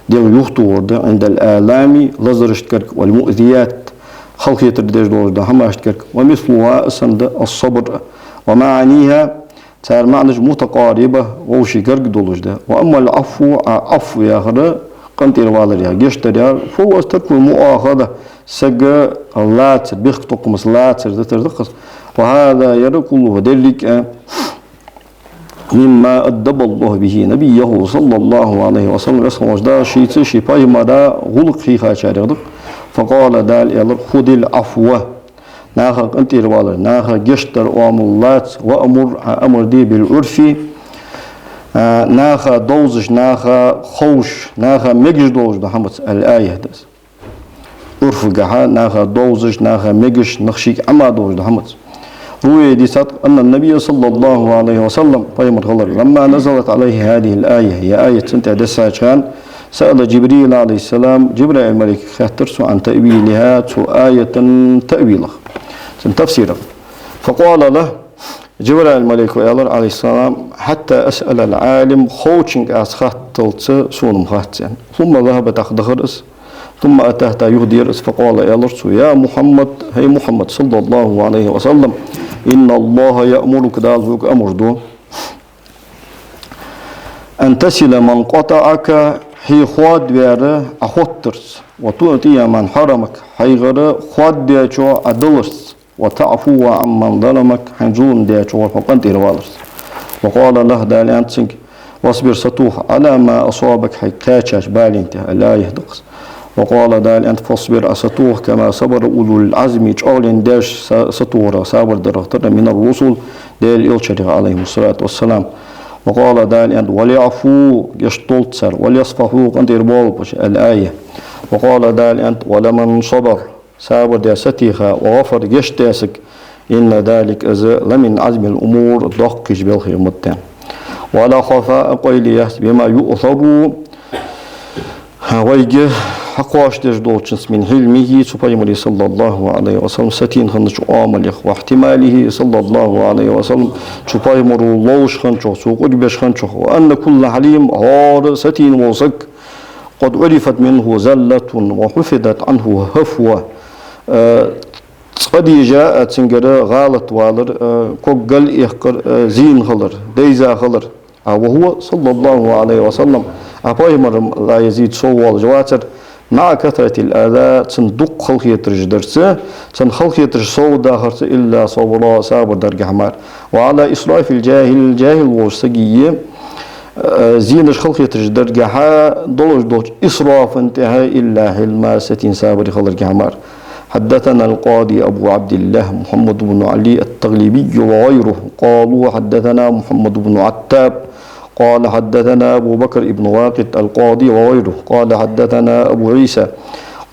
дегӀ юхатохар да, عند الآلام, лазарашта гарга, والمؤذيات, халахетар деш долаш дола хӀамашта гарга, ومثلها, из санна да, الصبر, ومعانيها, цар маӀанаш, متقاربة, вовший гарга долаш да. وأما العفو, Ӏа Ӏафу яхар, къинтӀера валар яхар, гешт дар яхар, فهو ترك المؤاخذة, саг лацар, бехктокхамца лацар да, тара да-кх из. وهذا, ер, كله, деррига а, مما أدب الله به نبيه صلى الله عليه وسلم, Веза хинна волча Дала шийца ший пайхамара гӀулакх хьийхачарех да-кх. فقال, Дала аьлар: خذ العفو, наха къинтӀера валар, наха гешт дар оамал лаца, وأمر, Ӏа амар де, بالعرف, а, наха довзаш, наха ховш, наха мегаш долаш дола хӀамаца, الآية да из. Ӏурфагахьа, наха довзаш, наха мегаш, нах шийга Ӏема долаш дола хӀамаца. روي, дийцад, أن النبي صلى الله عليه وسلم, пайхамар хилар, لما نزلت عليه هذه الآية, ер аят цунна тӀа дессача хана, سأل جبريل عليه السلام, Жабраил малайкага хаьттар цо, عن تأويلها, цу аятан таъвилах, цун тафсирах. فقال له, Жабраил малайко аьлар, عليه السلام: حتى أسأل العالم, ховчунга аз хатталца сона-м хац, аьнна. ثم ذهب, тӀаккха дахар из. ثم أتاه, тӀаккха юхадера из. فقال, аьлар цо: يا محمد, хӀай Мухьаммад, صلى الله عليه وسلم, إن الله يأمرك, Дала хьога амар ду, أن تصل من قطعك, хье хоадаваьр Ӏа хоттарца, وتعطي من حرمك, хьайгара хоададечоа Ӏа даларца, وتعفو عمن ظلمك, хьайна зулам даьчугара хьо къинтӀера валарца. وقال له, Дала аьннад цунга: واصبر, сатоха, على ما أصابك, хьайга кхаьчача балийна тӀа, الآية да-кх из. وقال, Дала аьннад: فاصبر, Ӏа сатоха, كما صبر أولو العزم, чӀоагӀлен даьша са-, сатохарах, сабар дарах тара, من الرسل, Даьла элчарех, عليهم الصلاة والسلام. وقال, Дала аьннад: وليعفوا, гешт долда цар, وليصفحوا, къинтӀера боалаб уж, الآية. وقال, Дала аьннад: ولمن صبر, сабар даь сатеха, وغفر, гешт даь саг, إن ذلك, из, لمن عزم الأمور, доккхийча балхех ма да, аьнна. ولا خفاء, къайле яц, بما يؤثر, вайга хьакхоачашдеш долчунца, من حلمه, цу пайхамара, صلى الله عليه وسلم, сатийна хиннача оамалех, واحتماله, صلى الله عليه وسلم, цу пайхамара ловш хинначох, цо къурдбеш хинначох, وأن كل حليم, хӀара сатийна вола саг, قد عرفت منه زلة وحفظت عنه هفوة. Э, цкъа дийша а цунгара гӀалат валар, э, ког галъэккхар, э, зийна хилар, дайза хилар. А وهو صلى الله عليه وسلم, а пайхамар, لا يزيد, сов воалаш вацар, مع كثرة الأذى, цунна дукха халахетараш дарца, цунна халахетараш совдахарца, إلا صبرا, сабар даргахьа мара. وعلى إسراف الجاهل, жаьхӀил волча сага, э, зийнаш, халахетараш даргахьа долаш долча исрафа тӀехьа, إلا حلما, сатийна, сабаре хиларгахьа мара. حدثنا القاضي أبو عبد الله محمد بن علي التغلبي وغيره، قالوا حدثنا محمد بن عتاب، قال حدثنا أبو بكر بن واقد القاضي وغيره، قال حدثنا أبو عيسى،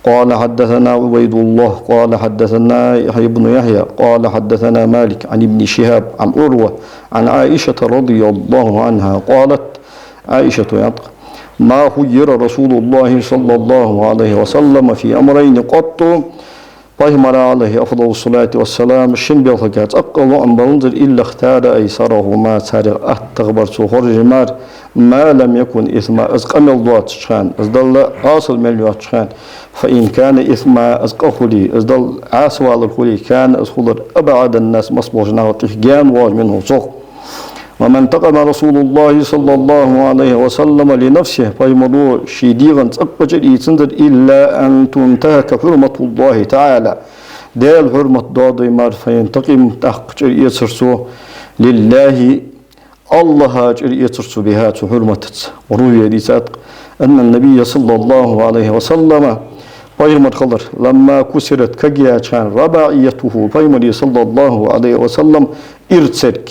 قال حدثنا عبيد الله، قال حدثنا يحيى بن يحيى، قال حدثنا مالك عن ابن شهاب عن عروة عن عائشة رضي الله عنها قالت, Ӏайшата аьннад-кх: ما خير رسول الله صلى الله عليه وسلم في أمرين قط. Пайхамара, عليه أفضل الصلاة والسلام, шин балхага цӀаккха лоӀам баланзар, إلا اختار أيسرهما, царех аттагӀа бар цо хоржа мара, ما لم يكن إثما, из къамаьл доацача хана, из Далла Ӏасал мел йоацача хана. فإن كان إثما, из къа хуле, из Далла Ӏаса валар хуле, كان, из хулар أبعد الناس, массаболча наха тӀех гаьна воагӀаш, منه, цох. وما انتقم رسول الله صلى الله عليه وسلم لنفسه, пайхамара ший дегӀа цӀаккха чӀир ийцанзар, إلا أن تنتهك حرمة الله تعالى, Даьла хьурмат доаде мара, فينتقم, тӀаккха чӀир эцар цо, لله, АллахӀа чӀир эцар цо, بها, цу хьурматаца. وروي, дийцад-кх, أن النبي صلى الله عليه وسلم, пайхамар хилар, لما كسرت, кагъяьча хана, رباعيته, пайхамара, صلى الله عليه وسلم, ира церг,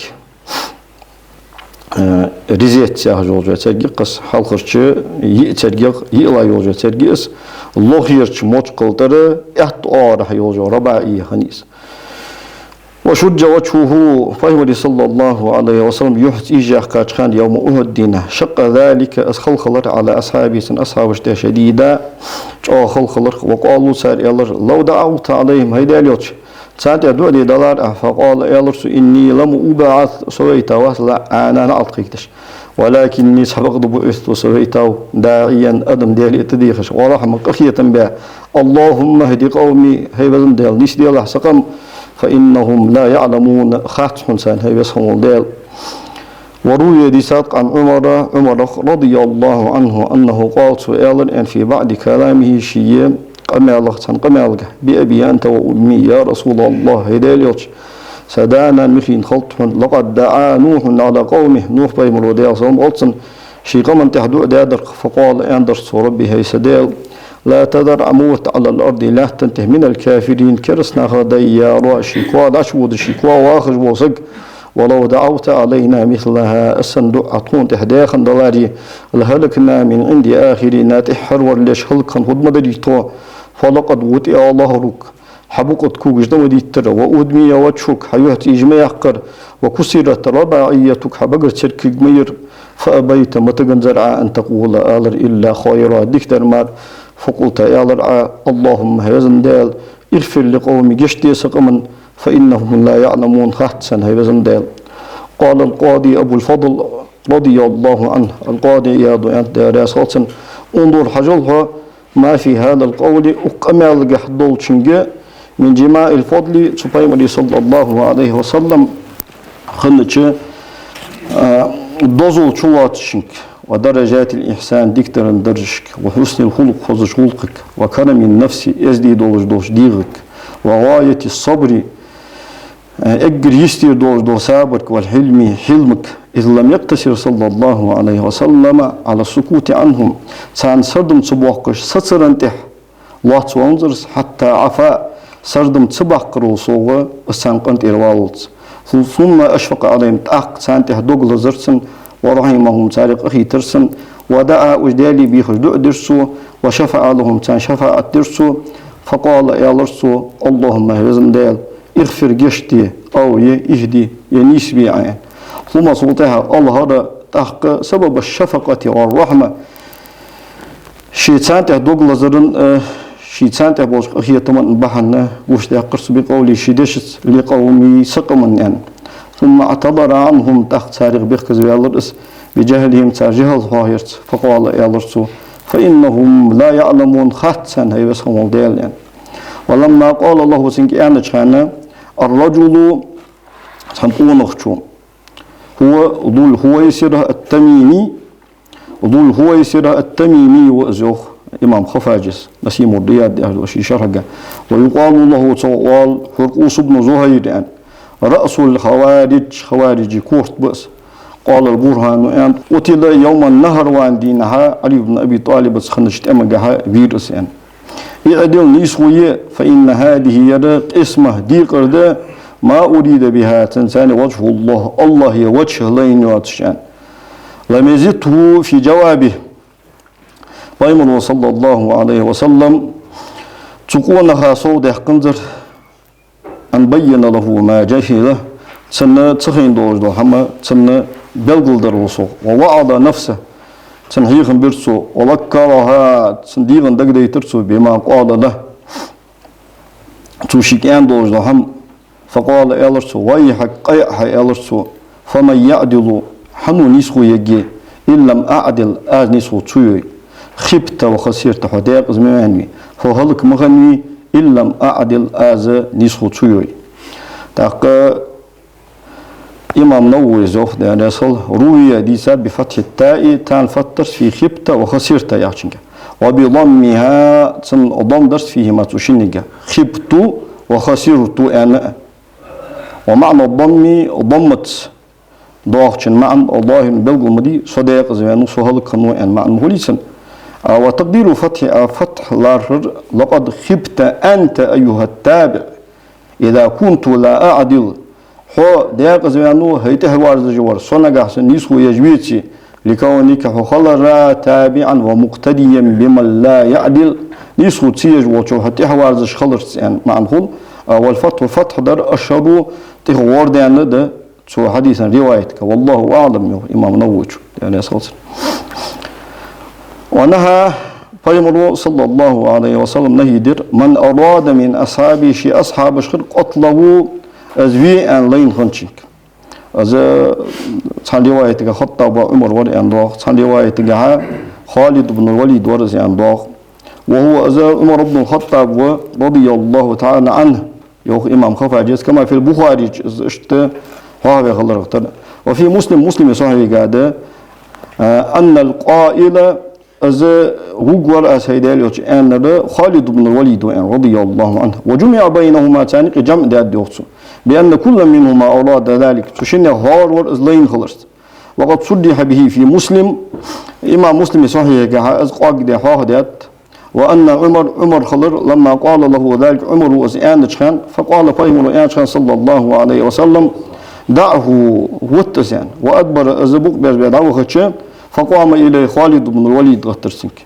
э, резец яхаш йолча цергах, хьалхарча йиъ цергах, йиълагӀа йолча цергах, из лохерча мочкъал тӀара аьтта оагӀорахьа йолаш йола, رباعية хиннай из. وشج وجهه, пайхамара, صلى الله عليه وسلم, юхь цӀийша яьккхача хана, يوم أحد, дийнахьа, شق ذلك, из хала хилар, على أصحابه, цун асхьабашта, شديدا, чӀоагӀа хала хилар. وقالوا, цар аьлар: لو دعوت عليهم, хӀай Даьла элча, Царна тӀа дуӀа де далар Ӏа, فقال, аьлар цо: إني لم أبعث, со вайтавац لعانا, наӀалт кхийкадеш. ولكني, цхьабакъда, بعثت, со вайтав داعيا, адам Даьла тӀадехаш, ورحمة, къахетам бе. اللهم اهد قومي, хӀай везан Даьла, нийсделахь са къам, فإنهم لا يعلمون, хац хьона царна, хӀай веза хинна вола Даьла. وروي, дийцад-кх, عن عمر, Ӏумарах, رضي الله عنه, أنه قال, цо аьлар аьнна, في بعض كلامه, ший къамаьлах цхьан къамаьлага: بأبي أنت وأمي يا رسول الله, хӀай Даьла Элча, са да-нана михийна хилда хьона, لقد دعا نوح على قومه, Нухь пайхамаро, Даьла салам хилда цунна, ший къаман тӀа дуӀа даьдар-кх, فقال, аьннадар цо: رب, хӀай са Даьла, لا تذر, Ӏа ма вита, على الأرض, лаьттан тӀа, من الكافرين, кераста нахах дӀаяьлча ший коа дӀачуводаш, ший коа вахаш вола саг, ولو دعوت علينا مثلها, аьнна дуӀа тхона тӀа даь хинна даларе, لهلكنا من عند آخرنا, тӀеххьара вар леш хӀалакхинна хургда ма дарий тхо, فلقد وطئ ظهرك, хьа букъа тӀа когаш дӀа ма диттар, وأدمي وجهك, хьа юхь цӀийш ма яьккхар, وكسرت رباعيتك, хьа багара церг кхийга ма йир, فأبيت, ма тиганзар Ӏа, أن تقول, алар, إلا خيرا, дикадар мара, فقلت, аьлар Ӏа: اللهم, хӀай везан Даьла, اغفر لقومي, гешт де са къаман, فإنهم لا يعلمون, хац царна, хӀай везан Даьла. قال القاضي أبو الفضل رضي الله عنه, ал-Къади Ӏияда аьннад, Даьла раьза хилва цунна: انظر, хьажал хьо, ما في هذا القول, укх къамаьлагахь долчунга, من جماع الفضل, цу пайхамара, صلى الله عليه وسلم, хиннача, а, дозал чулоацачунга, ودرجات الإحسان, дикадаран даржашка, وحسن الخلق, хозача гӀулакхага, وكرم النفس, эздий долаш долча дегӀага, وغاية الصبر, эггара йистера долаш дола сабарга, والحلم, хьилмага, إذ لم يقتصر صلى الله عليه وسلم على السكوت عنهم, царна сардам ца боаккхаш сацаран тӀа лоацваьннзар из, حتى عفا, сардам ца баккхарал совгӀа, из царна къинтӀера валлалца. ثم أشفق عليهم, тӀаккха царна тӀа дог лазар цун, ورحمهم, царех къахийтар цун, ودعا, уж Даьлага бехаш дуӀа дир цо, وشفع لهم, царна шафаӀат дир цо, فقال, аьлар цо: اللهم, хӀай везан Даьла, اغفر, гешт де, أو, е, اهد, е нийсбе Ӏа, аьнна. ثم, цул тӀехьагӀа, أظهر, тӀаккха, سبب الشفقة والرحمة, ший царна тӀа дог лазаран, э, ший царна тӀа болча къахетама бахьан гучадаьккхар цо, بقوله, ший дешаца: لقومي, са къаман, аьнна. ثم اعتذر عنهم, тӀаккха царех бехказаваьлар из, بجهلهم, цар жахӀал хьоахаярца, فقال, аьлар цо: فإنهم لا يعلمون, хац царна, хӀай веза хинна вола Даьла, аьнна. ولما قال له, цунга аьннача хана, الرجل, цхьан къонахчо, هو ذو الخويصرة التميمي, Зул-Хувайсира ат-Тамими ва из, йоах имам Хаффаджас, Насимур-Рияд яхаш долча ший шархьага. ويقال له, цох оал Хьуркъус ибн Зухайр, аьнна. رأس الخوارج, хавариджий корта ба из. قال البرهان, аьннад: قتل يوم النهروان, дийнахьа Ӏали ибн Аби ТӀалибаца хиннача тӀемагахьа вийра из, аьнна. اعدل, нийсхо е, فإن هذه, ер, قسمة, декъар да, ما أريد بها, цунца وجه الله, АллахӀа ваджхӀ лайна йоацаш, аьнна. لم يزده في جوابه. Пайхамаро, صلى الله عليه وسلم, цу къонаха сов даьккханзар, أن بين له ما جهل, цунна ца хайна долаш дола хӀама цунна белгалдарал совгӀа. ووعظ نفسه, цунна хьехам бир цо, وذكرها, цун дегӀа дагадайтар цо, بما قال له, цо шийга аьнна долаш дола хӀама. فقال, аьлар цо: ويحك, къа яа хьа, аьлар цо, فمن يعدل, хьан ва нийсхо ергье, إن لم أعدل, аз нийсхо ца йой. خبت وخسرت, хьо даькъаза ма ваьннавий, хьо хӀалак ма хиннавий, إن لم أعدل, аз нийсхо ца йой. ТӀаккха имам Нававис йоах, Даьла раьза хилва: روي, дийцад, بفتح التاء, тан фатхьа дарца, في خبت وخسرت яхачунга. وبضمها, цун дамма дарца, فيهما, цу шиннега. خبت وخسرت аьнна а. ومعنى الضم, даммаца доагӀачун маӀан, ظاهر, белгал ма дий, со даькъаза ваьннав, со хӀалак хиннав аьнна маӀан ма хулий цун. А, وتقدير الفتح, а, фатхьа лархӀар: لقد خبت أنت أيها التابع إذا كنت لا أعدل. Хьо даькъаза ваьннав, хӀай тӀехьаварзаш вар, со нагахьа санна нийсхо еш веце, لكونك, хьо хиларах, تابعا ومقتديا بمن لا يعدل, нийсхо ца еш волчох хьо тӀехьаварзаш хиларца, аьнна маӀан хул. А, والفتح, фатхьа дар, أشهر, тӀех гӀордаьнна да цу хьадисан риваятага. والله أعلم, йоах имам Нававис, Даьла раьза хилва цунна. ونهى, Пайхамара, صلى الله عليه وسلم, нахьи дир: «من أراد من أصحابي», ший асхьабашхара, «قتله», из ве аьнна лайна хинначунга. Из цхьан риваятагахь Хаттаба Ӏумар вар аьнна доагӀа, цхьан риваятагахь Халид ибн Валид вар из аьнна доагӀа. وهو, из Ӏумар ибн Хаттаб ва, رضي الله تعالى عنه, йоах имам Хаффаджас, كما في البخاري, из иштта хьоахаваь хиларах тара. وفي مسلم, Муслима сахьихьагахь да, أن القائل, из вувргвар аз, хӀай Даьла Элча, аьннар Халид ибн Валид ва аьнна, رضي الله عنه. وجمع بينهما, царна юкъе жамӀ даьд, йоах цо. بأن كلا منهما أراد ذلك, цу шиннех хӀаравар из лайна хиларца. وقد صرح به في مسلم, имам Муслима сахьихьагахь из кӀоаргдаь хьоахадаьд. وأن عمر, Ӏумар хилар, لما قال له ذلك, Ӏумара из аьннача хана, فقال, Пайхамара аьннача хана, صلى الله عليه وسلم: «دعه», вита из, аьнна. وأدبر, из букъ берзабаь дӀавахача, فقام إليه خالد بن الوليد, гӀаттар цунга.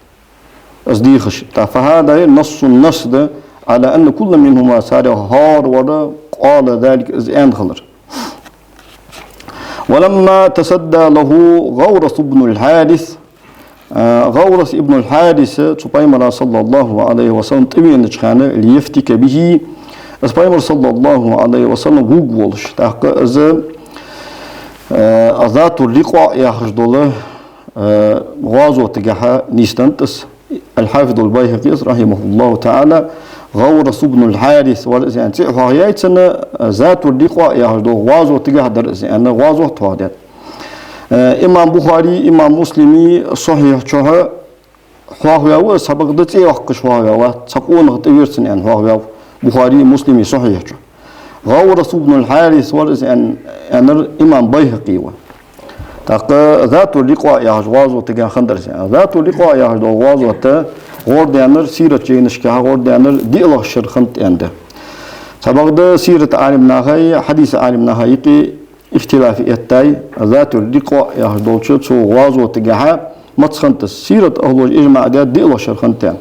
Из дийхача. ТӀаккха فهذا نص, насс да, على أن كلا منهما, царех хӀаравар, قال ذلك, из аьнна хилар. ولما تصدى له غورث بن الحارث, а, ГӀаврас ибн аль-Хьарис цу Пайхамара, صلى الله عليه وسلم, тӀавенача хана, ليفتك به, из Пайхамар, صلى الله عليه وسلم, вувргволаш. ТӀаккха из, а, Затур-Рикъоа яхаш дола, а, гӀазотагахь нийсденнад из. Аль-Хьафизуль-Байхьакъис, رحمه الله تعالى, ГӀаврас ибн аль-Хьарис вар из аьнна цӀи хьоахаяьй цун, Затур-Рикъоа яхаш дола гӀазотагахь дар из аьнна, гӀазот хьоахадаьд. Э, имам Бухари, имам Муслима Сахьихь чухь хьоахаваьв из, цхьабакъда цӀи йоаккхаш хьоахаваьв, цхьа къонах тӀавир цунна аьнна хьоахаваьв Бухари, Муслима Сахьихь чухь. ГӀаврас ибн аль-Хьарис вар из аьн-, аьннар имам Байхьакъи ва. ТӀаккха Затур-Рикъоа яхача гӀазотагахь хиннадар из. Затур-Рикъоа яхаш дола гӀазот гӀордаьннар, сират жайнашкахь гӀордаьннар диълагӀча шера хиннад аьнна да. Цхьабакъда сират Ӏалимнахаи хьадис Ӏалимнахаи юкъе ихтилаф эттай, Затур-Рикъоа яхаш долча цу гӀазотагахь маца хиннад из. Сират ахӀлоша ижмаӀ даьд диълагӀча шера хиннад аьнна.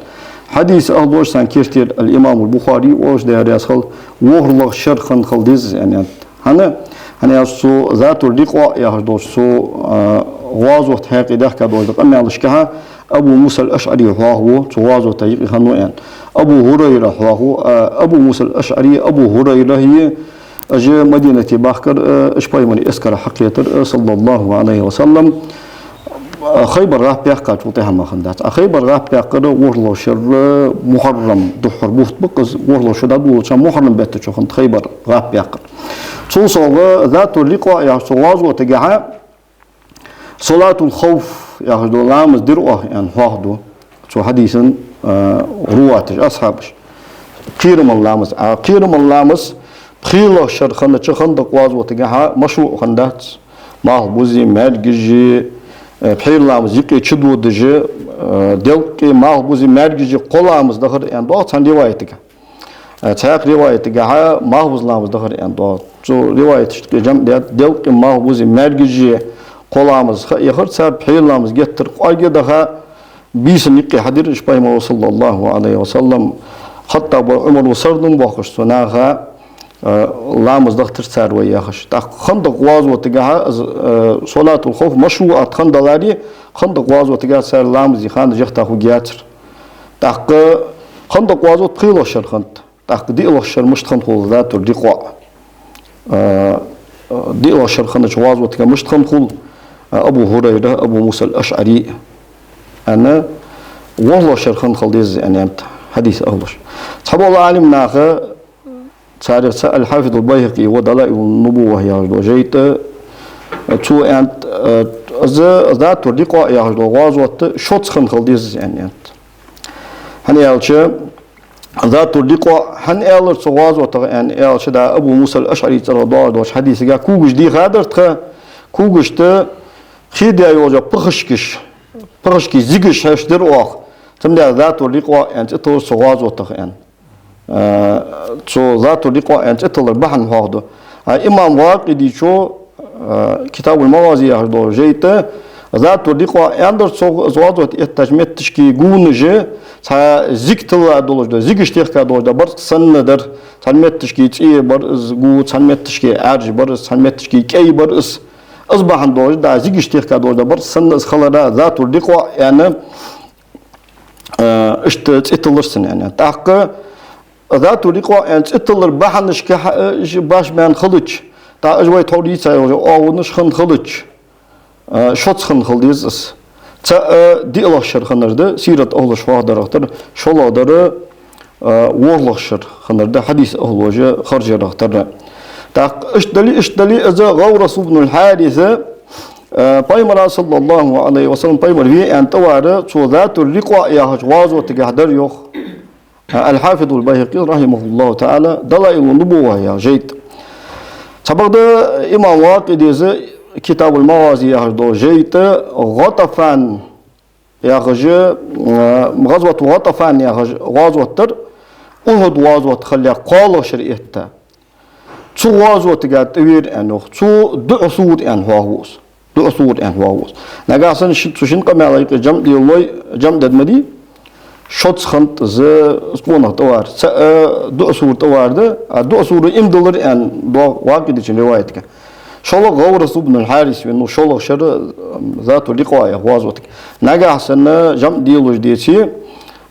Хьадис ахӀлоша, царна керттера аль-Имамуль-Бухари, оалаш, Даьла раьза хилва, ворхӀлагӀча шера хинна хила деза из аьнна. ХӀана? ХӀана аьлча цу Затур-Рикъоа яхаш долча цу, а, гӀазота хьакъехьа даьхка долча къамаьлашкахь Абу Муса аль-АшӀари хьоахаву, цу гӀазота юкъе хиннав аьнна. Абу ХӀурайра хьоахаву, а, Абу Муса аль-АшӀари, Абу ХӀурайра а, уж Мадинате бахкар, а, уж Пайхамара эскар хьакхетар, а, صلى الله عليه وسلم. А, Хайбар гӀап баьккхачул тӀехьагӀа ма хиннадац. А Хайбар гӀап баьккхар ворхӀлагӀча шера, а, Мухьаррам духхьара бутт ба-кх из, ворхӀлагӀча шу дӀадолалуча Мухьаррам бетта чу хиннад Хайбар гӀап баьккхар. Цул совгӀа Затур-Рикъоа яхача цу гӀазотагахь Салатуль-Хавф яхаш дола ламаз дир оаха аьнна хьоахаду цу хьадиса, а, руваташа, асхьабаша. Кхерамал ламаз. А кхерамал ламаз пхелагӀча шера хиннача Хандакъ гӀазотагахь машруӀ хиннадац. Малхбузи, маьркӀажи, э, пхьера ламаз юкъе чудодаш, э, делкъи, малхбузи, маьркӀажи кхо ламаз дахар аьнна доагӀа цхьан риваятагахь. Э, цхьаькха риваятагахь малхбуза ламаз дахар аьнна доагӀа. Цу риваяташта юкъе жамӀ даьд, делкъи, малхбузи, маьркӀажи кхо ламаз ха яхар цар, пхьера ламаз геттара кӀоарга даха, бийсанна юкъе хьадир уж Пайхамара, صلى الله عليه وسلم. Хаттаба, Ӏумара сардам боаккхаш цу наха, э, ламаз дахийтар цар вай яхаш. ТӀаккха Хандакъ гӀазотагахь из, э, Салатуль-Хавф машруӀат хиннадаларе, Хандакъ гӀазотагахь цар ламаза ха яхийта хургьяцар. ТӀаккха Хандакъ гӀазот пхелагӀча шера хиннад. ТӀаккха диълагӀча шера мишта хинна хул Затур-Рикъоа? Э, диълагӀча шера хиннача гӀазотагахь мишта хинна хул, э, Абу ХӀурайра, Абу Муса аль-АшӀари, аьнна, ворхӀлагӀча шера хинна хила деза аьнна аьннад хьадис ахӀлоша. Цхьабола Ӏалимнаха, царех цаӀ Аль-Хьафизуль-Байхьакъи ва, «Далаилун-Нубувва» яхаш долча жайна тӀа, цо аьннад, э, из Затур-Рикъоа яхаш дола гӀазот шозза хинна хила деза аьнна аьннад. ХӀана аьлча, Затур-Рикъоа хӀана аьлар цу гӀазотах аьнна аьлча, да Абу Муса аль-АшӀари цӀерагӀа доагӀаш долча хьадисагахь когаш дийхадар тха, когашта хедаь йолча пхашкаш, пхашкий зигаш хьаштдир оаха. Цудухьа Затур-Рикъоа аьнна цӀи тиллар цу гӀазотах аьнна. Э, цу Затур-Рикъоа аьнна цӀи тиллара бахьан хьоахаду. А имам Вакъидичо, э, «Китабуль-МагӀази» яхаш долча жайна тӀа, Затур-Рикъоа аьннадар цо, из гӀазот эттача метташка гувнаш цхьа зиг тилла долаш да, зигаш техка долаш да барзкъа санна дар, цхьан метташка цӀе бар из гув, цхьан метташка Ӏаьржа бар из, цхьан метташка кӀай бар из. Из бахьан долаш да, зигаш техка долаш да барзкъа санна из хилар Затур-Рикъоа аьнна, э, Иштта цӀи тиллар цунна, аьнна. ТӀаккха Зату рикъа аьнна цӀи тиллар бахьанашка хьа-, э, ш-, баш баьнна хилча, тӀаккха уж вай тхьовра йийца йолча оагӀонаш хинна хилча, э, шозза хинна хила деза из. ЦаӀ, э, диълагӀча шера хиннар да, сират ахӀлаш хьоахадарах тара, шоллагӀдар, э, ворхӀлагӀча шера хиннар да, хьадис ахӀлоша харжарах тара. ТӀаккха иштта дале, иштта дале, из ГӀаврас ибн аль-Хьарис, э, пайхамара, саллаллахӀу Ӏалайхи ва саллам, пайхамар ве аьнна тӀавар, цо Зату рикъа яхача гӀазотагахь дар, йоах Аль-Хьафиз аль-БайхӀакъи, рахьимахӀуллахӀу таӀала, «Далаилун-Нубувва» яха жайна тӀа. Цхьабакъда имам Вакъидис «Китабуль-МагӀази» яхаш долча жайна тӀа ГӀатафан яхаш, э, ГӀазвату ГӀатафан яхаш гӀазот дар, Ухьуд гӀазот хилале кхоалагӀча шера этта. Цу гӀазотага тӀавера аьнна, йоах, цу дуӀа сура аьнна хьоахаву из. ДуӀа сура аьнна хьоахаву из. Нагахьа санна ши-, цу шин къамаьла юкъе жамӀ делалой, жамӀ дергда ма дий, шозза хиннад из, из къонах тӀавар. ЦаӀ, э, дуӀа сура тӀавар да, а дуӀа сура иман диллар аьнна доагӀа Вакъидичун риваятага. ШоллагӀа ГӀаврас ибн аль-Хьарис веннав, шоллагӀа шера, э, Зату рикъа яха гӀазотага. Нагахьа санна жамӀ делаш деце,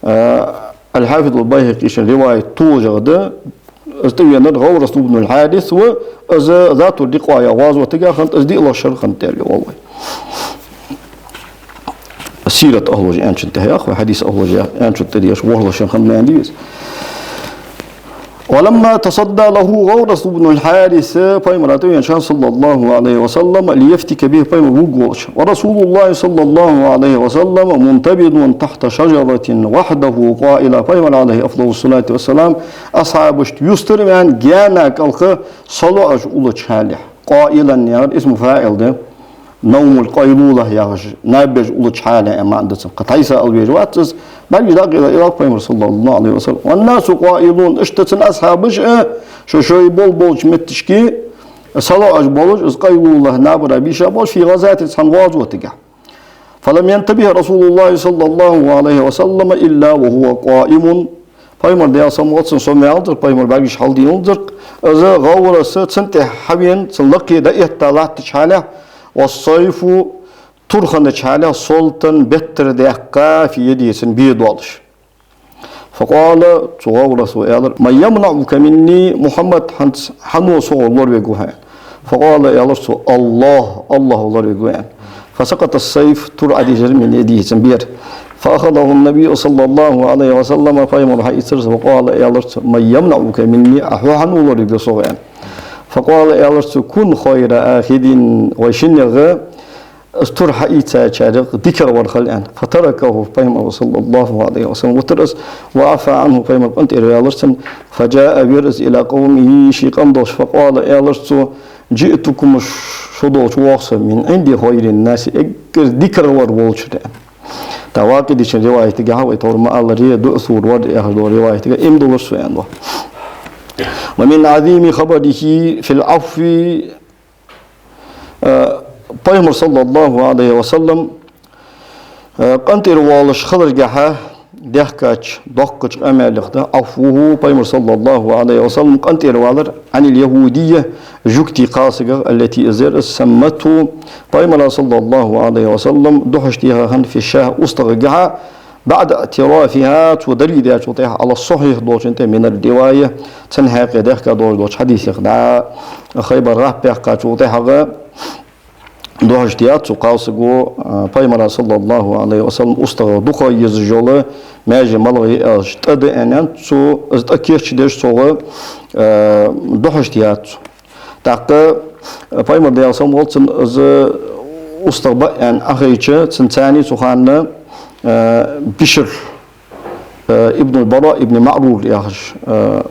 э, Аль-Хьафиз аль-БайхӀакъичун риваят толашагӀа да, из тӀавенар ГӀаврас ибн аль-Хьарис ва, из Зату рикъа яха гӀазотага хиннад, из диълагӀча шера хиннад аьле, валлахӀи. Сират ахӀлоша аьнначун тӀа йоах, вай хьадис ахӀлоша аьнначун тӀа деш, ворхӀлагӀча шера хиннад аьнна дий из. «ولما تصدى له غورث بن الحارث», пайхамара тӀавенача хана, саллаллахӀу Ӏалайхи ва саллам, «ليفتك به», пайхамар вувргволаш. «ورسول الله صلى الله عليه وسلم منتبذ تحت شجرة وحده قائلا», пайхамар, Ӏалайхи афдалу ссалату вассалам, асхьабашта юстара ваьнна, гаьна кӀалха салоӀаш уллача хьале. «قائلا» яхар исму фаӀил да. «نوم القيلولة» яхаш, наб беш уллача хьале аьнна маӀан да цун. Кхы тхьайса ала везаш вац из, бӀаргаш дӀакъайла, йоах пайхамара, саллаллахӀу Ӏалайхи ва саллам. «والناس قائلون», иштта цун асхьабаш а шо-шоай бол-болча метташка салоӀаш болаш, из къайлула набара бийша болаш, «في غزاة», цхьан гӀазотагахь. «فلم ينتبه رسول الله صلى الله عليه وسلم إلا وهو قائم». Пайхамар, Даьла салам хилда цунна, сомаваьннавалацар, пайхамар бӀаргаш хьалденалацар, из ГӀаврас цунна тӀехьа хьавена, цун лакхе дӀаэтта латтача хьале, «والسيف», тур хиннача хьале, «سلطا», беттара даьккха, «في يده», цун бе долаш. «فقال», цу ГӀаврас аьлар: «من يمنعك مني, Мухьаммад, хӀанз хьан ва согара лоравергва хьо?» «فقال», аьлар цо: «الله, АллахӀ ва лоравергва», аьнна. «فسقط السيف», тур Ӏодийшар, «من يده», цун бера. «فأخذه النبي صلى الله عليه وسلم», пайхамара хьаийцар из, «وقال», аьлар цо: «من يمنعك مني, а хьо хьан ва лоравергдар согара?» аьнна. «فقال», аьлар цо: «كن خير آخذ», вай шиннех из тур хьаийцачарех дикагӀвар хила, аьнна. «فتركه», пайхамар, саллаллахӀу Ӏалайхи ва саллам, витар из, «وعفا عنه», пайхамар къинтӀера ваьлар цунна. «فجاء», вера из, «إلى قومه», ший къам долча, «فقال», аьлар цо: «جئتكم», шо долча воагӀа со, «من عند خير الناس», эггара дикагӀвар волчара, аьнна. ТӀаккха Вакъидичун риваятагахь, вай тхьовра ма аллара, дуӀа сура вар яхаш долча риваятагахь, иман диллар со, аьнна да. «ومن عظيم خبره في العفو», э, пайхамар, саллаллахӀу Ӏалайхи ва саллам, э, къинтӀера воалаш хиларгахьа даьхкача доккхача къамаьлех да «عفوه», пайхамар, саллаллахӀу Ӏалайхи ва саллам, къинтӀера валар, «عن اليهودية», жугтий кхалсагах, «التي», из яр, «سمته», пайхамара, саллаллахӀу Ӏалайхи ва саллам, духьашта техар хинна, «في الشاة», устагӀагахьа, «بعد اعترافها», цо дарий даьчул тӀехьа, «على الصحيح» долчун тӀа, «من الرواية», цун хьакъехьа даьхка долаш долча хьадисех да. Хайбар гӀап баьккхачул тӀехьагӀа духьашта техад цу кхалсаго, а, пайхамара, саллаллахӀу Ӏалайхи ва саллам, устагӀа дукха езаш йола маьже малагӀа я аьлча, тӀа да, аьнна, цо из тӀа кийчдеш, цунга, а, духьашта техад цо. ТӀаккха, э, пайхамар, Даьла салам хилда цунна, из устагӀа ба аьнна Ӏохайча, цунца цхьана цу хана, э, Бишр, э, ибн аль-Бараъ ибн МаӀрур яхаш, э,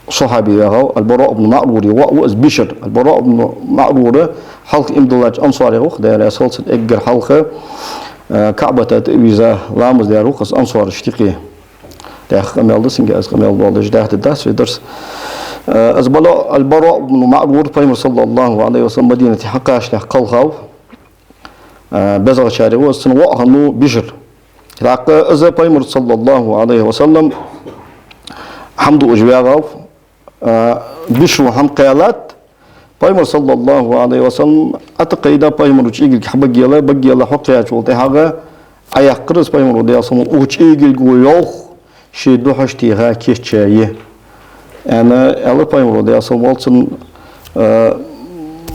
сахьаби вагӀа, аль-Бараъ ибн МаӀрура воӀ ва из Бишр. Аль-Бараъ ибн МаӀрур хьалха иман диллача ансарех ва-кх, Даьла раьза хилва цунна, эггара хьалха, э, КаӀбата тӀа а вийза, ламаз даьр ва-кх из ансарашта юкъе. ТӀаккха къамаьл да цунга, аз къамаьл доаладеш даьхьа дац вай дарс. Э, из Бала-, аль-Бараъ ибн МаӀрур, пайхамар, саллаллахӀу Ӏалайхи ва саллам, Мадинате хьакхачалехь кхелхав, э, безагӀчарех ва из, цун воӀ хиннав Бишр. ТӀаккха из пайхамарца, саллаллахӀу Ӏалайхи ва саллам, хӀама дуаш вагӀав, э, Бишро хӀама кхаьлад, пайхамар, саллаллахӀу Ӏалайхи ва саллам, ӀотӀакхайда, пайхамара чӀегилг хьабаггела, баггела хьокхаьчул тӀехьагӀа, Ӏояьккхар из пайхамара, Даьла салам хилда цунна, укх чӀегилго йоах, ший духьашта тӀехьа кийчъяь я. Аьнна, аьлар пайхамара, Даьла салам хилда цунна, а,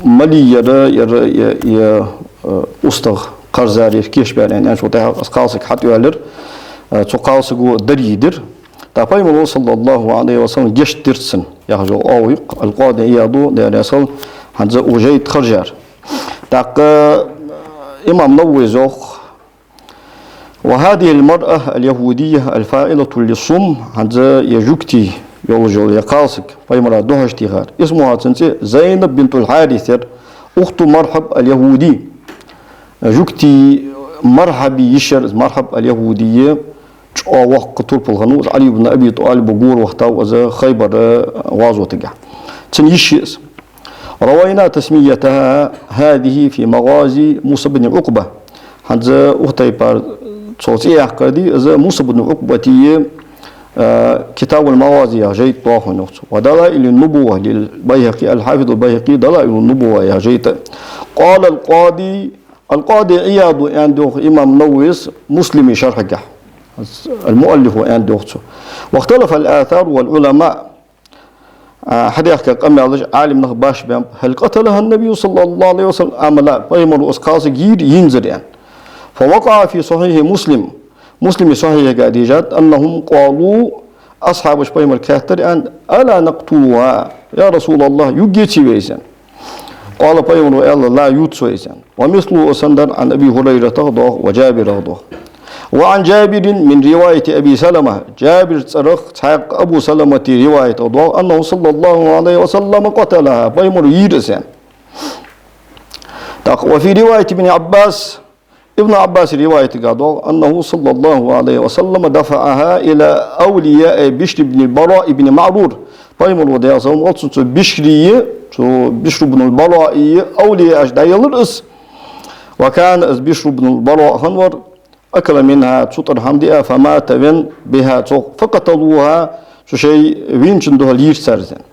малий яр, яр, я, я, а, устагӀа кхарзар, яр кийчбаьр, аьнна, аьнначул тӀехьагӀа из кхалсаг хьатӀайоалаяьр, а, цу кхалсаго дарий дир. ТӀаккха пайхамара, саллаллахӀу Ӏалайхи ва саллам, гешт дир цунна, яхаш йола оагӀув я-кх аль-Къади Ӏияда, Даьла раьза хилва цунна, хӀанз укх жайна тӀа хержар. ТӀаккха имам Нававис йоах: «وهذه المرأة اليهودية الفاعلة للصم», хӀанз ер жугтий йолаш йола ер кхалсаг, пайхамара духьашта тӀехьа, «اسمها», цун цӀи, «زينب بنت الحارث» яр, «أخت مرحب اليهودي». Жугтий Мархьаба йиша яр из, Мархьаб аль-ЯхӀуди, чӀоагӀа воккха турпал хиннав из, Ӏали ибн Аби ТӀалиба гора вахийтав из Хайбара гӀазотагахьа. Цун йиша я из. «روينا تسميتها هذه في مغازي موسى بن عقبة». ХӀанз укх тайпара цо цӀи яьккхар дий, из Муса бну Ӏукъбата, а, «Китабуль-МагӀази» яха жайна тӀа доагӀа хьона, йоах цо. «ودلائل النبوة للبيهقي», аль-Хьафиз аль-БайхӀакъи «Далаилун Нубува» яха жайна тӀа. «قال القاضي», аль-Къади Ӏияда аьннад, йоах имам Нававис, Муслима шархьагахьа, аль-муаллифа аьннад, йоах цо: «واختلف الآثار والعلماء». А, хьадаьхка къамаьлаш, Ӏалимнах башха баьннаб: «هل قتلها النبي صلى الله عليه وسلم أم لا؟» Пайхамара из кхалсаг йийрий, йийнзарий, аьнна. «فوقع في صحيح مسلم», Муслима сахьихьага дийшад: «أنهم قالوا», асхьабаша пайхамарга хаьттар, аьнна: «ألا نقتلها يا رسول الله, юргйеций вай из?» «قال», пайхамара аьлар: «لا, ювц вай из», аьнна. «ومثله», из санна дар, «عن أبي هريرة» доагӀа, «وجابر» доагӀа. «وعن جابر من رواية أبي سلمة», Жабира цӀерах цхьаькха Абу Саламата риваятах доагӀа, «أنه صلى الله عليه وسلم قتلها», пайхамара йийр из, аьнна. ТӀаккха «وفي رواية ابن عباس», Ибн Ӏаббаса риваятагахьа доагӀа: «أنه صلى الله عليه وسلم دفعها إلى أولياء بشر بن البراء بن معرور». Пайхамара, Даьла салам хилда цунна, цу Бишрий, цу Бишр ибн аль-Бараий овлияашка дӀаеллар из. «وكان», из Бишр ибн аль-Бараъ хиннавар, «أكل منها», цу тӀара хӀама диа, «فمات», венна, «بها», цох, «فقتلوها», цу шоай вийначун духьал йийр цар из, аьнна.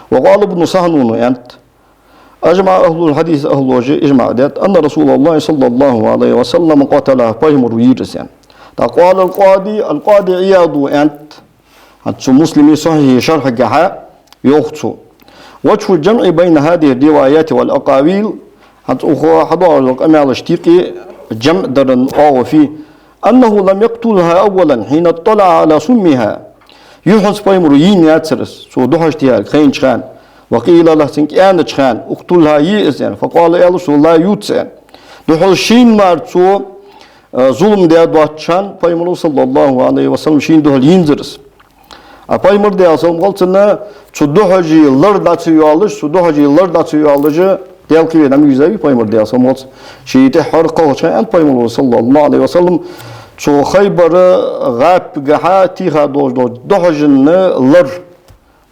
«وقال ابن سحنون», аьннад: «أجمع أهل الحديث», ахӀлоша ижмаӀ даьд, «أن رسول الله صلى الله عليه وسلم قتلها», пайхамара йийр из, аьнна. ТӀаккха «قال القاضي», аль-Къади Ӏияда аьннад, хӀанз цу Муслима сахьихьа шархьагахьа йоах цо: «وجه الجمع بين هذه الروايات والأقاويل», хӀанз укхо хьадоагӀаш дола къамаьлашта юкъе жамӀ даран оагӀув фу я: «أنه لم يقتلها أولا حين اطلع على سمها». Юххьанца пайхамара йийна яцар из, цо духьашта тӀехьа хайнача хана. «وقيل له», цунга аьннача хана: «اقتلها, йий из», аьнна. «فقال», аьлар цо: «لا, ювц», аьнна. Духхьал шийна мара цо, а, зулам даь доацача хана, пайхамара, саллаллахӀу Ӏалайхи ва саллам, шийна духьал йийнзар из. А пайхамар, Даьла салам хилда цунна, цу духьаший лар дӀа ца йоалаш, цу духьаший лар дӀа ца йоалаш, Даьла кхеве дӀа ма вийрзавий пайхамар, Даьла салам хилда цунна. Ший тӀехьа хьор кхалхача хана аьннад пайхамара, саллаллахӀу Ӏалайхи ва саллам, цу Хайбара гӀаппагахьа тийха долаш дола духьаший лар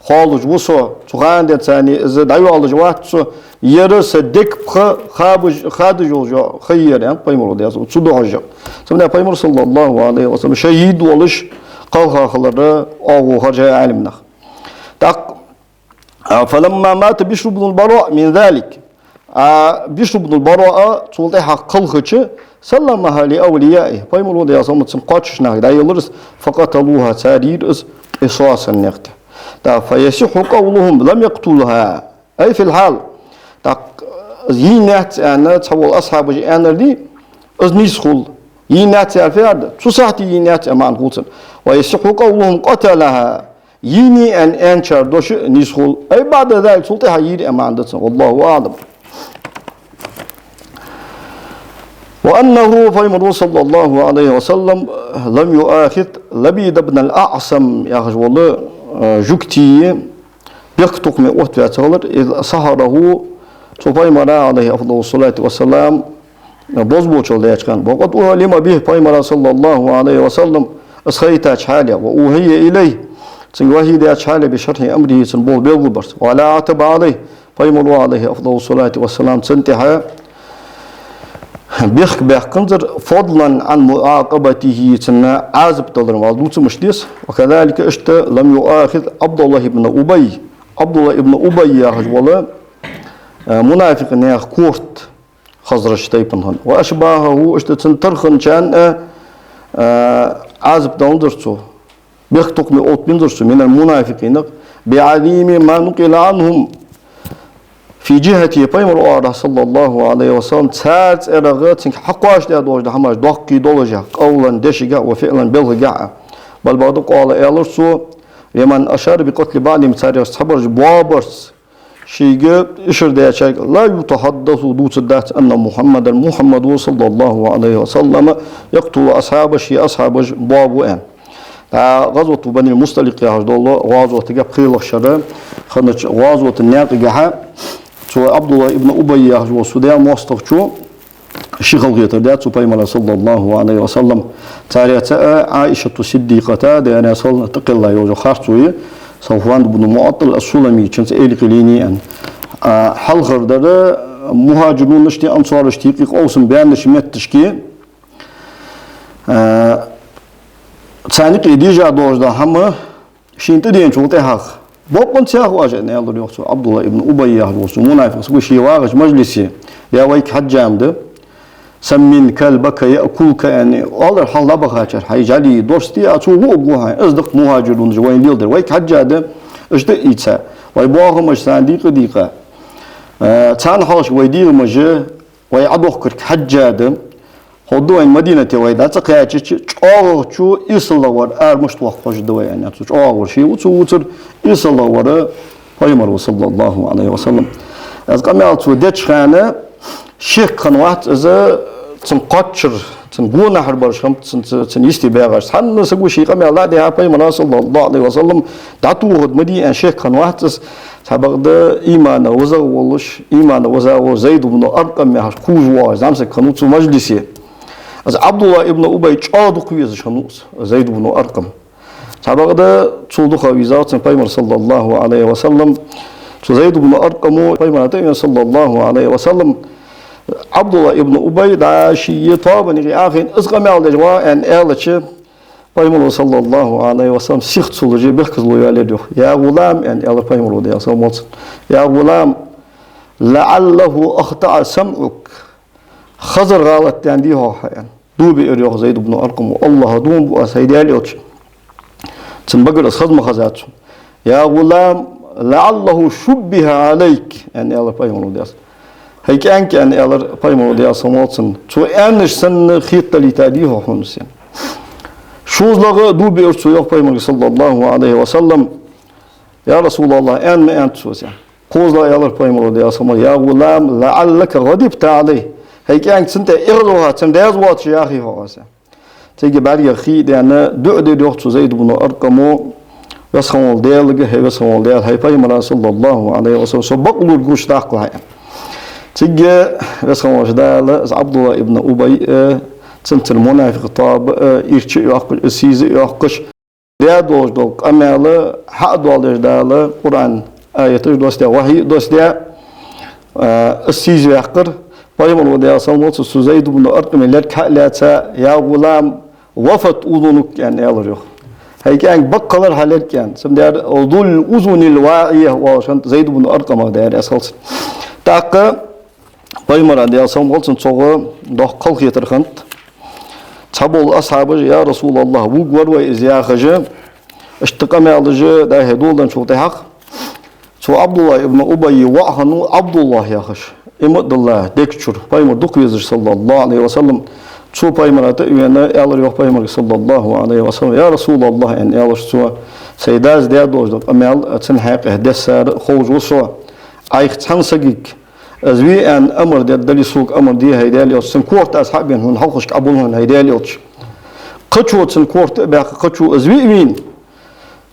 хоалуш ва со, цу хана денз царна из дӀайоалаш вац со, ер са дег пха хабаш, хадаш йолаш йола ха я ер, аьннад пайхамара, Даьла салам хилда цунна, цу духьашех. Цудухьа пайхамар, саллаллахӀу Ӏалайхи ва саллам, шоай йийраш волаш кхалха хилара оагӀув хержай Ӏалимнаха. ТӀаккха, а, «فلما مات بشر بن البراء من ذلك», а, Бишр ибн аль-Бараъ цул тӀехьагӀа кхалхача, «سلمها لأوليائه», пайхамара, Даьла салам хилда цунна, кхоачаш нахага дӀаеллар из, «فقتلوها», цар йийр из, «قصاصا», наькъа тӀа. ТӀаккха «فيصح قولهم لم يقتلها أي في الحال». ТӀаккха йийнаяц аьнна цхьавола асхьабаша аьннар дий, из нийса хул. Йийнаяц яхар фу яхар да? Цу сахьте йийнаяц аьнна маӀан хул цун. «ويصح قولهم قتلها». Йийнай аьнна аьнначар дош а нийса хул. «أي بعد ذلك», цул тӀехьагӀа йийр аьнна маӀан да цун. والله أعلم. «وأنه», пайхамара, саллаллахӀу Ӏалайхи ва саллам, «لم يؤاخذ لبيد بن الأعصم» яхаш вола, а, жугтий бехктокхаме оттаваь ца хилар, «إذ سحره», цу пайхамара, Ӏалайхи афдалу ссалату ва ссалам, бозбуунчал даьча хана. «وقد أعلم به», пайхамара, саллаллахӀу Ӏалайхи ва саллам, из хайтача хьале, «وأوحي إليه», цунга вахьий даьча хьале, «بشرح أمره», цун болх белгалбарца. «ولا عتب عليه», пайхамара, Ӏалайхи афдалу ссалату ва ссалам, цунна тӀехьа бехк баьккханзар, «فضلا عن معاقبته», цунна Ӏазап далар мара дувца мишта деза. «وكذلك», иштта, «لم يؤاخذ عبد الله بن أبي», Ӏабдуллахь ибн Убай яхаш вола, а, мунафикъ наьха корта Хазраж тайпан хинна. «وأشباهه», иштта цунна тара хинначарна а, А, Ӏазап даланзар цо, бехктокхаме оттабаьннзар цо, من المنافقين, بعظيم ما نقل عنهم في جهته, пайхамара оагӀорахьа, صلى الله عليه وسلم, цар цӀерагӀа цунга хьакхоачашдаь долаш дола хӀамаш доккхий долаш, قولا, дешагахьа, وفعلا, белхагахьа. بل, бакъда, قال, аьлар цо, لمن أشار بقتل بعضهم, царех цхьабараш боабарца шийга ишар даьчаьрга, لا يتحدث, дувцаргдац, أن محمدا, Мухьаммад ва, صلى الله عليه وسلم, يقتل أصحابه, ший асхьабаш боабу аьнна. ТӀаккха гӀазоту Банил Мусталикъ яхаш дола гӀазотагахьа, пхелагӀча шера хиннача гӀазота наькъагахьа, цу Ӏабдуллахь ибн Убай яхаш волча цу даь моастагӀчо ши халахетар даьд цу пайхамара, صلى الله عليه وسلم. Царех цаӀ Ӏаишату Сиддикъата, Даьла раьза хилва цунна, тӀакхелла йолча харцо я, Сафван ибн МуӀаттал ас-Сулами, цунца эли къилийна аьнна. А, хьалхардар мухӀажирунашта, ансараштеи къовсам баьннача метташка, а, царна юкъе дийша долаш дола хӀама шийна тӀаденачул тӀехьагӀа, бокъонца яхаш ва аьнна, аьлар йоах цу Ӏабдуллахь ибн Убай яхаш волча цу мунафикъ саго ший вагӀача мажлисе: يا أبي, вайга хьежжа ма де, سمن كلبك يأكلك, аьнна, оалар хьалха дӀабахачар, хьай жӀали дош тӀа а цо гӀо а гу хьайна, из да-кх мухӀажирунаш вайна леладер, вайга хьежжа де, иштта а ийца, вай боахамаш царна дийкъа а дийкъа, э, царна хьалхашка вай дегӀамаш вай Ӏодохкарга хьежжа де, хӀаьта вайна Мадинате вай дӀакхаьчача, чӀоагӀагӀчо эсалагӀвар ара мишта воаккхаш да вай, аьнна, цу чӀоагӀагӀвар ше ва цо вувцар, эсалагӀвар пайхамар ва, صلى الله عليه وسلم. Из къамаьл цо деча хана шек хиннавац из, цун кхоачара, цун гонахьара бараш хиннаб цун, цун, цун йисте багӀаш. Цхьанне саго ший къамаьл дӀадихьа пайхамара, صلى الله عليه وسلم, дӀатохаргда ма дий аьнна шек хиннавац из, цхьабакъда имана вазагӀа волаш, имана вазагӀа волаш Зайд ибн Аркъам яхаш кхувш воагӀаш зӀамсаг хиннав цу мажлисе. Из Ӏабдуллахь ибн Убай чӀоагӀа дукха везаш хиннав из, Зайд ибн Аркъам. Цхьабакъда цул дукха везагӀа цунна пайхамар, صلى الله عليه وسلم. Цу Зайд ибн Аркъамо пайхамара тӀа а вена, صلى الله عليه وسلم, Ӏабдуллахь ибн Убай дӀа ший тоабан юкъе Ӏохайна, из къамаьл деш ва аьнна аьлча, пайхамара, صلى الله عليه وسلم, сихцалуш бехказло йоалаяьр йоах: يا غلام, аьнна аьлар пайхамара, Даьла салам хилда цунна. يا غلام, لعله أخطأ سمعك. Хазар гӀалат даьннадий-хьогӀ хьа, аьнна. Дув биар йоах Зайд ибн Аркъамо: АллахӀа дув буъ аз, хӀай Даьла элча, цун багара аз хаза ма хезад сона. يا غلام، لعله شبه عليك, аьнна аьлар пайхамара, Даьла салам хилда цунна. ХӀай кӀаьнк, аьнна аьлар пайхамара, Даьла салам хилда цунна, цо аьннача санна хетадалийтадий-хьогӀ хьона из, аьнна. ШозлагӀа дув биар цо йоах пайхамарга, صلى الله عليه وسلم: يا رسول الله, аьнна ма аьннад цо из, аьнна. КхозлагӀа аьлар пайхамара, Даьла салам хилда цунна: يا غلام، لعلك غضبت عليه. ХӀай кӀаьнк, цунна тӀа эгӀазло хьа, цунна деза воацаш яхий-хьогӀ аз, аьнна. Цига бӀаргех хий а даьнна, дуӀа дир йоах цу Зайд ибн Аркъамо Веза хинна волча Даьлага: хӀай Веза хинна вола Даьла, хӀай пайхамара, صلى الله عليه وسلم, со бакълуврг гучадаккхалахь, аьнна. Цига Веза хинна волча Дала из Ӏабдуллахь ибн Убай а, цунцара мунафикъ тоаба а ирча а йоаккхаш, из сийза а йоаккхаш, даь долаш дола къамаьл хьа а доаладеш, Дала Къуръан аяташ доссадаь, вахьи а доссадаь, а, из сийза ваьккхар. Пайхамара, Даьла салам хилда цунна, цу Зайд ибн Аркъама лерг хьа а лаьца: يا غلام، وفت أذنك, аьнна аьлар йоах. ХӀай кӀаьнк, бакъ хилар хьа лерг, аьнна. Цудухьа дар ذو الأذن الواعية оалаш хиннад Зайд ибн Аркъамага, Даьла раьза хилва цунна. ТӀаккха пайхамара, Даьла салам хилда цунна, цох доккха халахетар хиннад. Цхьабола асхьабаш: يا رسول الله, вувргвар вай из, яхаш, иштта къамаьл деш, дӀа-хьа доладенначул тӀехьагӀа, цу Ӏабдуллахь ибн Убайя воӀ хиннав Ӏабдуллахь яхаш, иман а дилла дег чура, пайхамар дукха везаш, صلى الله عليه وسلم, цо пайхамара тӀа а вена, аьлар йоах пайхамарга, صلى الله عليه وسلم: يا رسول الله, аьнна аьлар цо, сай дас даь долаш дола къамаьл, цун хьакъехьа дессар ховш ва со. Ӏайха цхьан сагага из ве аьнна амар дергдале, сога амар де, хӀай Даьла элча, цун корта аз хьа а бена хьона хьалхашка Ӏобул хьона, хӀай Даьла элча. Кхычо цун корта а баьккха, кхычо из ве а вийна,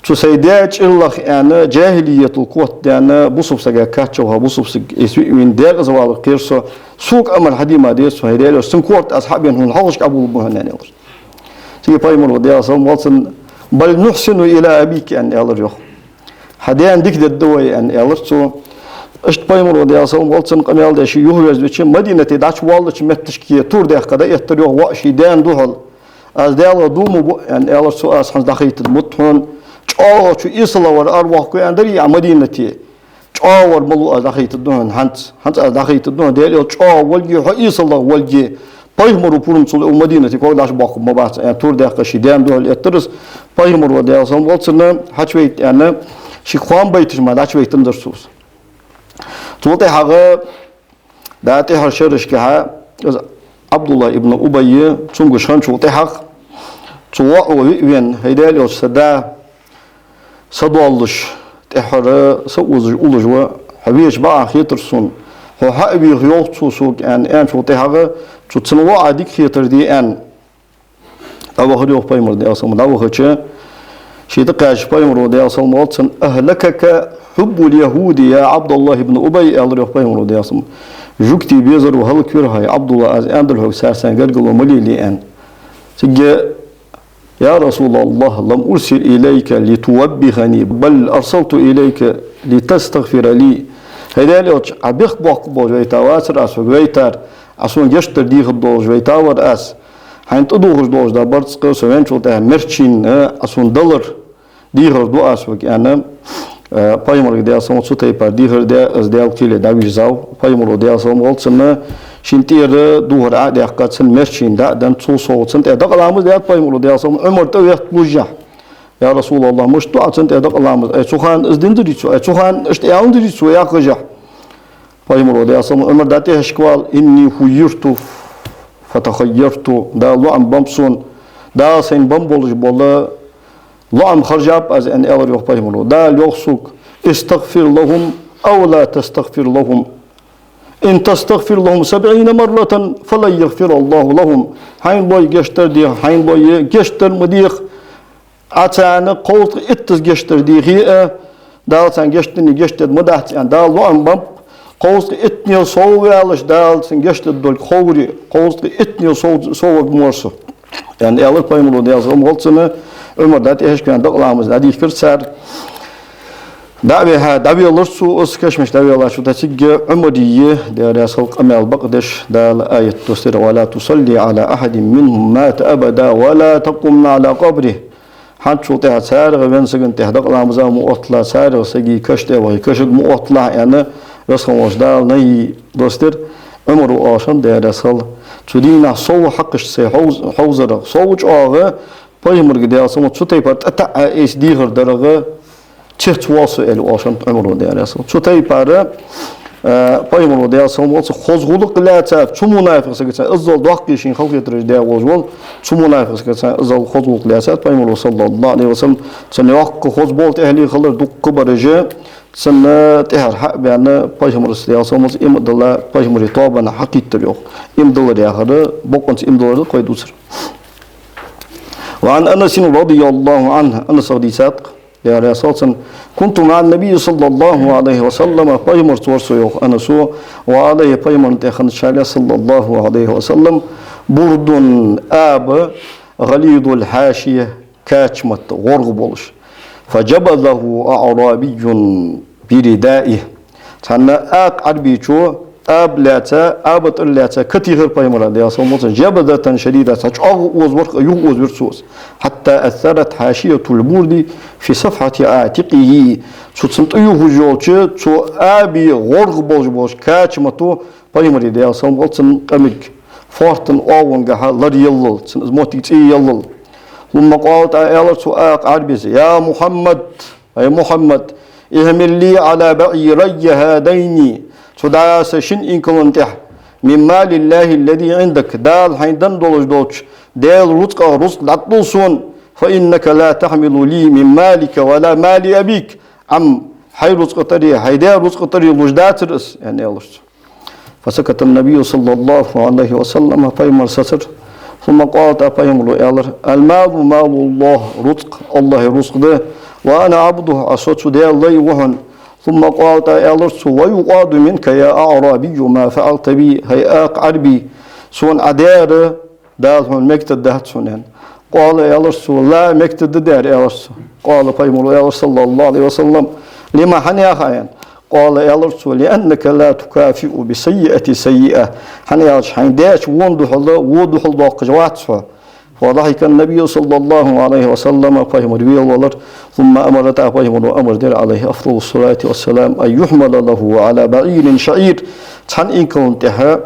цу сай даь чӀир лаха аьнна, джахӀилиятал котдаьнна, бусалба сага кхаччалца, бусалба саг из ве а вийна, декъаза валар кхер со, сога амар хьаде ма деза цо, хӀай Даьла элча, цун корта аз хьа а бена хьона хьалхашка Ӏобулларгба хьона, аьнна аьлар. Цига пайхамара, Даьла салам хилда цунна: بل نحسن إلى أبيك, аьнна аьлар йоах. Хьа даьна дика дергда вай, аьнна аьлар цо. Иштта пайхамара, Даьла салам хилда цунна, къамаьл деш юхавоалавича, Мадинате дӀачувоалача метташка тур даьккха дӀаэттар йоах воӀ ший даьна духьал. Аз Даьлах дув ма буъ, аьнна аьлар цо, аз хӀанз дӀахайтаргда мутт хьона. ЧӀоагӀагӀчо эсалагӀвар аравоаккхаргва аьннадарий Ӏа Мадинате, чӀоагӀавар малув аз дӀахайтаргда хьона хӀанз. ХӀанз аз дӀахайтаргда хьона, Даьла элча, чӀоагӀа волга, хьо эсалагӀа волга. Пайхамаро пурам ца лу Мадинате ког дӀачубоаккхаргбац, аьнна, тур даьккха ший даьна духьал эттар из. Пайхамаро, Даьла салам хилда цунна, хӀачувайта аьнна, шийга хоам байташ мара дӀачувайтанзар цо из. Цул тӀехьагӀа, да, тӀехьарча шерашкахьа, из Ӏабдуллахь ибн Убай, цунга гуш хинначул тӀехьагӀа, цу воӀо виъ вена, хӀай Даьла элча, са да са доаллаш, тӀехьара са озаш уллаш ва, хьо венача бакъахьа хетар сона. Хьо хьа а вийха йоах цо сога, аьнна, аьнначул тӀехьагӀа, цу цун воӀа дика хетар де, аьнна, дӀавахар йоах Пайхамар, Даьла салам, дӀавахача, ший тӀакхаьчача Пайхамаро, Даьла салам хилда цунна: «أهلكك حب اليهود يا عبد الله بن أبي», аьлар йоах Пайхамаро, Даьла салам. Жугтий безаро хӀалаквир хьо, хӀай Ӏабдуллахь, аз аьннадале хьога, цар сай гаргало ма лелае, аьнна. Цига: «يا رسول الله، لم أرسل إليك لتوبخني، بل أرسلت إليك لتستغفر لي». ХӀай Даьла элча, Ӏа бехк боаккхаргболаш вайтавацар аз хьога, вайтар, Ӏа сона гешт дар дехаргдолаш вайтавар аз. Хьайна тӀадувхаш долаш да барзкъа, со веначул тӀехьагӀа мерчийна Ӏа сона далар дехар ду аз хьога, аьнна, э, Пайхамарга, Даьла салам хилда цунна, цу тайпара дехар даь, из Даьла кхеле дӀавийрзав. Пайхамаро, Даьла салам хилда цунна, шийна тӀера духар Ӏо а даьккха, цунна мерчийна дӀа а денна, цул совгӀа цунна тӀа дакъа ламаз даьд Пайхамаро, Даьла салам, Ӏумар тӀавехка лужахь. «يا رسول الله, мишта ду Ӏа цунна тӀа дакъа ламаз? Ай цу хана из динзарий цо, ай цу хана иштта аьннадарий цо?» яхашехь, Пайхамаро, Даьла салам, Ӏумар дӀатӀехьашка вала: «إني خيرت فتخيرت». Дала лоӀам беннаб сона, Дала сайна бенна болаш бола лоӀам хержаб аз, аьнна, аьлар йоах Пайхамаро. Дала йоах сога: «استغفر لهم أو لا تستغفر لهم، إن تستغفر لهم سبعين مرة فلن يغفر الله لهم». Хьайна лой гешт дар деха, хьайна лой гешт дар ма деха. Ӏа царна кховзткъа иттаза гешт дар дехе а, Дала царна гешт динне гешт дергдац, аьнна, Дала лоӀам беннаб, кховзткъа иттанел совгӀа ваьлча, Дала царна гешт дергдолга ховре, кховзткъа иттанел сов-, совгӀа мо ва со, аьнна, аьлар Пайхамаро, Даьла салам хилда цунна. Ӏумар дӀатӀехьашка вена, дакъа ламаз дӀадийхкар цар. ДӀа а вихьа, дӀавелар цо, из кашамашка дӀавеллача тӀа цига Ӏумара, Даьла раьза хилва, къамаьл бакъдеш, Дала аят доссадир: «ولا تصل على أحد منهم مات أبدا ولا تقم على قبره». ХӀанзчул тӀехьагӀа царех венна сага тӀа дакъа ламаза ма отталахь, царех сага каш тӀа вахе, кашага ма отталахь, аьнна, Веза хинна волча Дала нахьи доссадир. Ӏумара оалаш хиннад, Даьла раьза хилва, цу дийнахьа сов хьакхашта сай хьовз-, хьовзарах, сов чӀоагӀа Пайхамарга, Даьла салам хилда цунна, цу тайпара тӀатаӀа айса дехар дарах цецвоал со, аьле оалаш хиннад Ӏумара, Даьла раьза хилва. Цу тайпара, э, Пайхамаро, Даьла салам хилда цунна, хоза гӀулакх лаьцад цу мунафикъ сагаца, иззал доккхий шийна халахетараш даь волаш вола цу мунафикъ сагаца иззал хоза гӀулакх лаьцад Пайхамаро, صلى الله عليه وسلم. Цун йоккха хоза болат эхьле хилар дукха бараш, цунна тӀехьара хьа а баьнна, Пайхамарца, Даьла салам хилда цунна, иман дилла, Пайхамара тоабанна хьакхийттар йоах. Иман диллар яхар, бокъонца иман диллар да кхы дувцар. وعن أنس رضي الله عنه, Анасах дийцад, Даьла раьза хилва цунна: «كنت مع النبي صلى الله عليه وسلم», Пайхамарца вар со йоах Анаса, «وعليه», Пайхамара тӀа хиннад шале, صلى الله عليه وسلم, «برد», аба, «غليظ الحاشية», качамата, гӀоргӀа болаш. «فجبذه أعرابي بردائه». Цхьан акха Ӏарбечо аба лаьца, аба тӀара лаьца катийхар Пайхамара, Даьла салам хилда цунна, «جبذة شديدة», цхьа чӀоагӀа озавир, юхаозавир цо из. «حتى أثرت حاشية البرد في صفحة عاتقه». Цу цунна тӀаювхаш йолча цу аба гӀоргӀа болаш болча качамато Пайхамара, Даьла салам хилда цунна, къамарга, фоартан оагӀонгахьа лар еллал, цун из моттиг цӀи еллал. «ثم قال», тӀаккха аьлар цу акха Ӏарбес: «يا محمد, хӀай Мухьаммад, احمل لي على بعيري هذين, цу дӀа са шин инкала тӀа, من مال الله الذي عندك, Дала хьайна денна долаш долча Даьла рузкъах рузкъа дӀатӀадулл сона, فإنك لا تحمل لي من مالك ولا مال أبيك, амма хьай рузкъа тӀара, хьай даь рузкъа тӀара луш дацар из», аьнна, аьлар цо. «فسكت النبي صلى الله عليه وسلم», Пайхамар сецар. «ثم قال», тӀаккха Пайхамаро аьлар: «المال مال الله», рузкъа АллахӀа рузкъа да, «وأنا عبده», Ӏа со цу Даьла лай ва хьона. «ثم قال», тӀаккха аьлар цо: «ويقاد منك يا أعرابي ما فعلت بي», хӀай акха Ӏарбе, сона Ӏа даьр Дала хьона мегадаьдац хьона, аьнна. «قال», аьлар цо, «لا», мегадаьдац, аьлар цо. «قال», Пайхамаро аьлар, صلى الله عليه وسلم: «لم», хӀана яхай, аьнна. «قال», аьлар цо: «لأنك لا تكافئ بالسيئة السيئة», хӀана аьлча хьайна даьча вон духьала вон духьала доаккхаш вац хьо. «فضحك النبي صلى الله عليه وسلم», Пайхамар велавелар. «ثم أمر», тӀаккха Пайхамаро амар дир, عليه أفضل الصلاة والسلام, «أن يحمل له على بعير شعير», цхьан инкала тӀа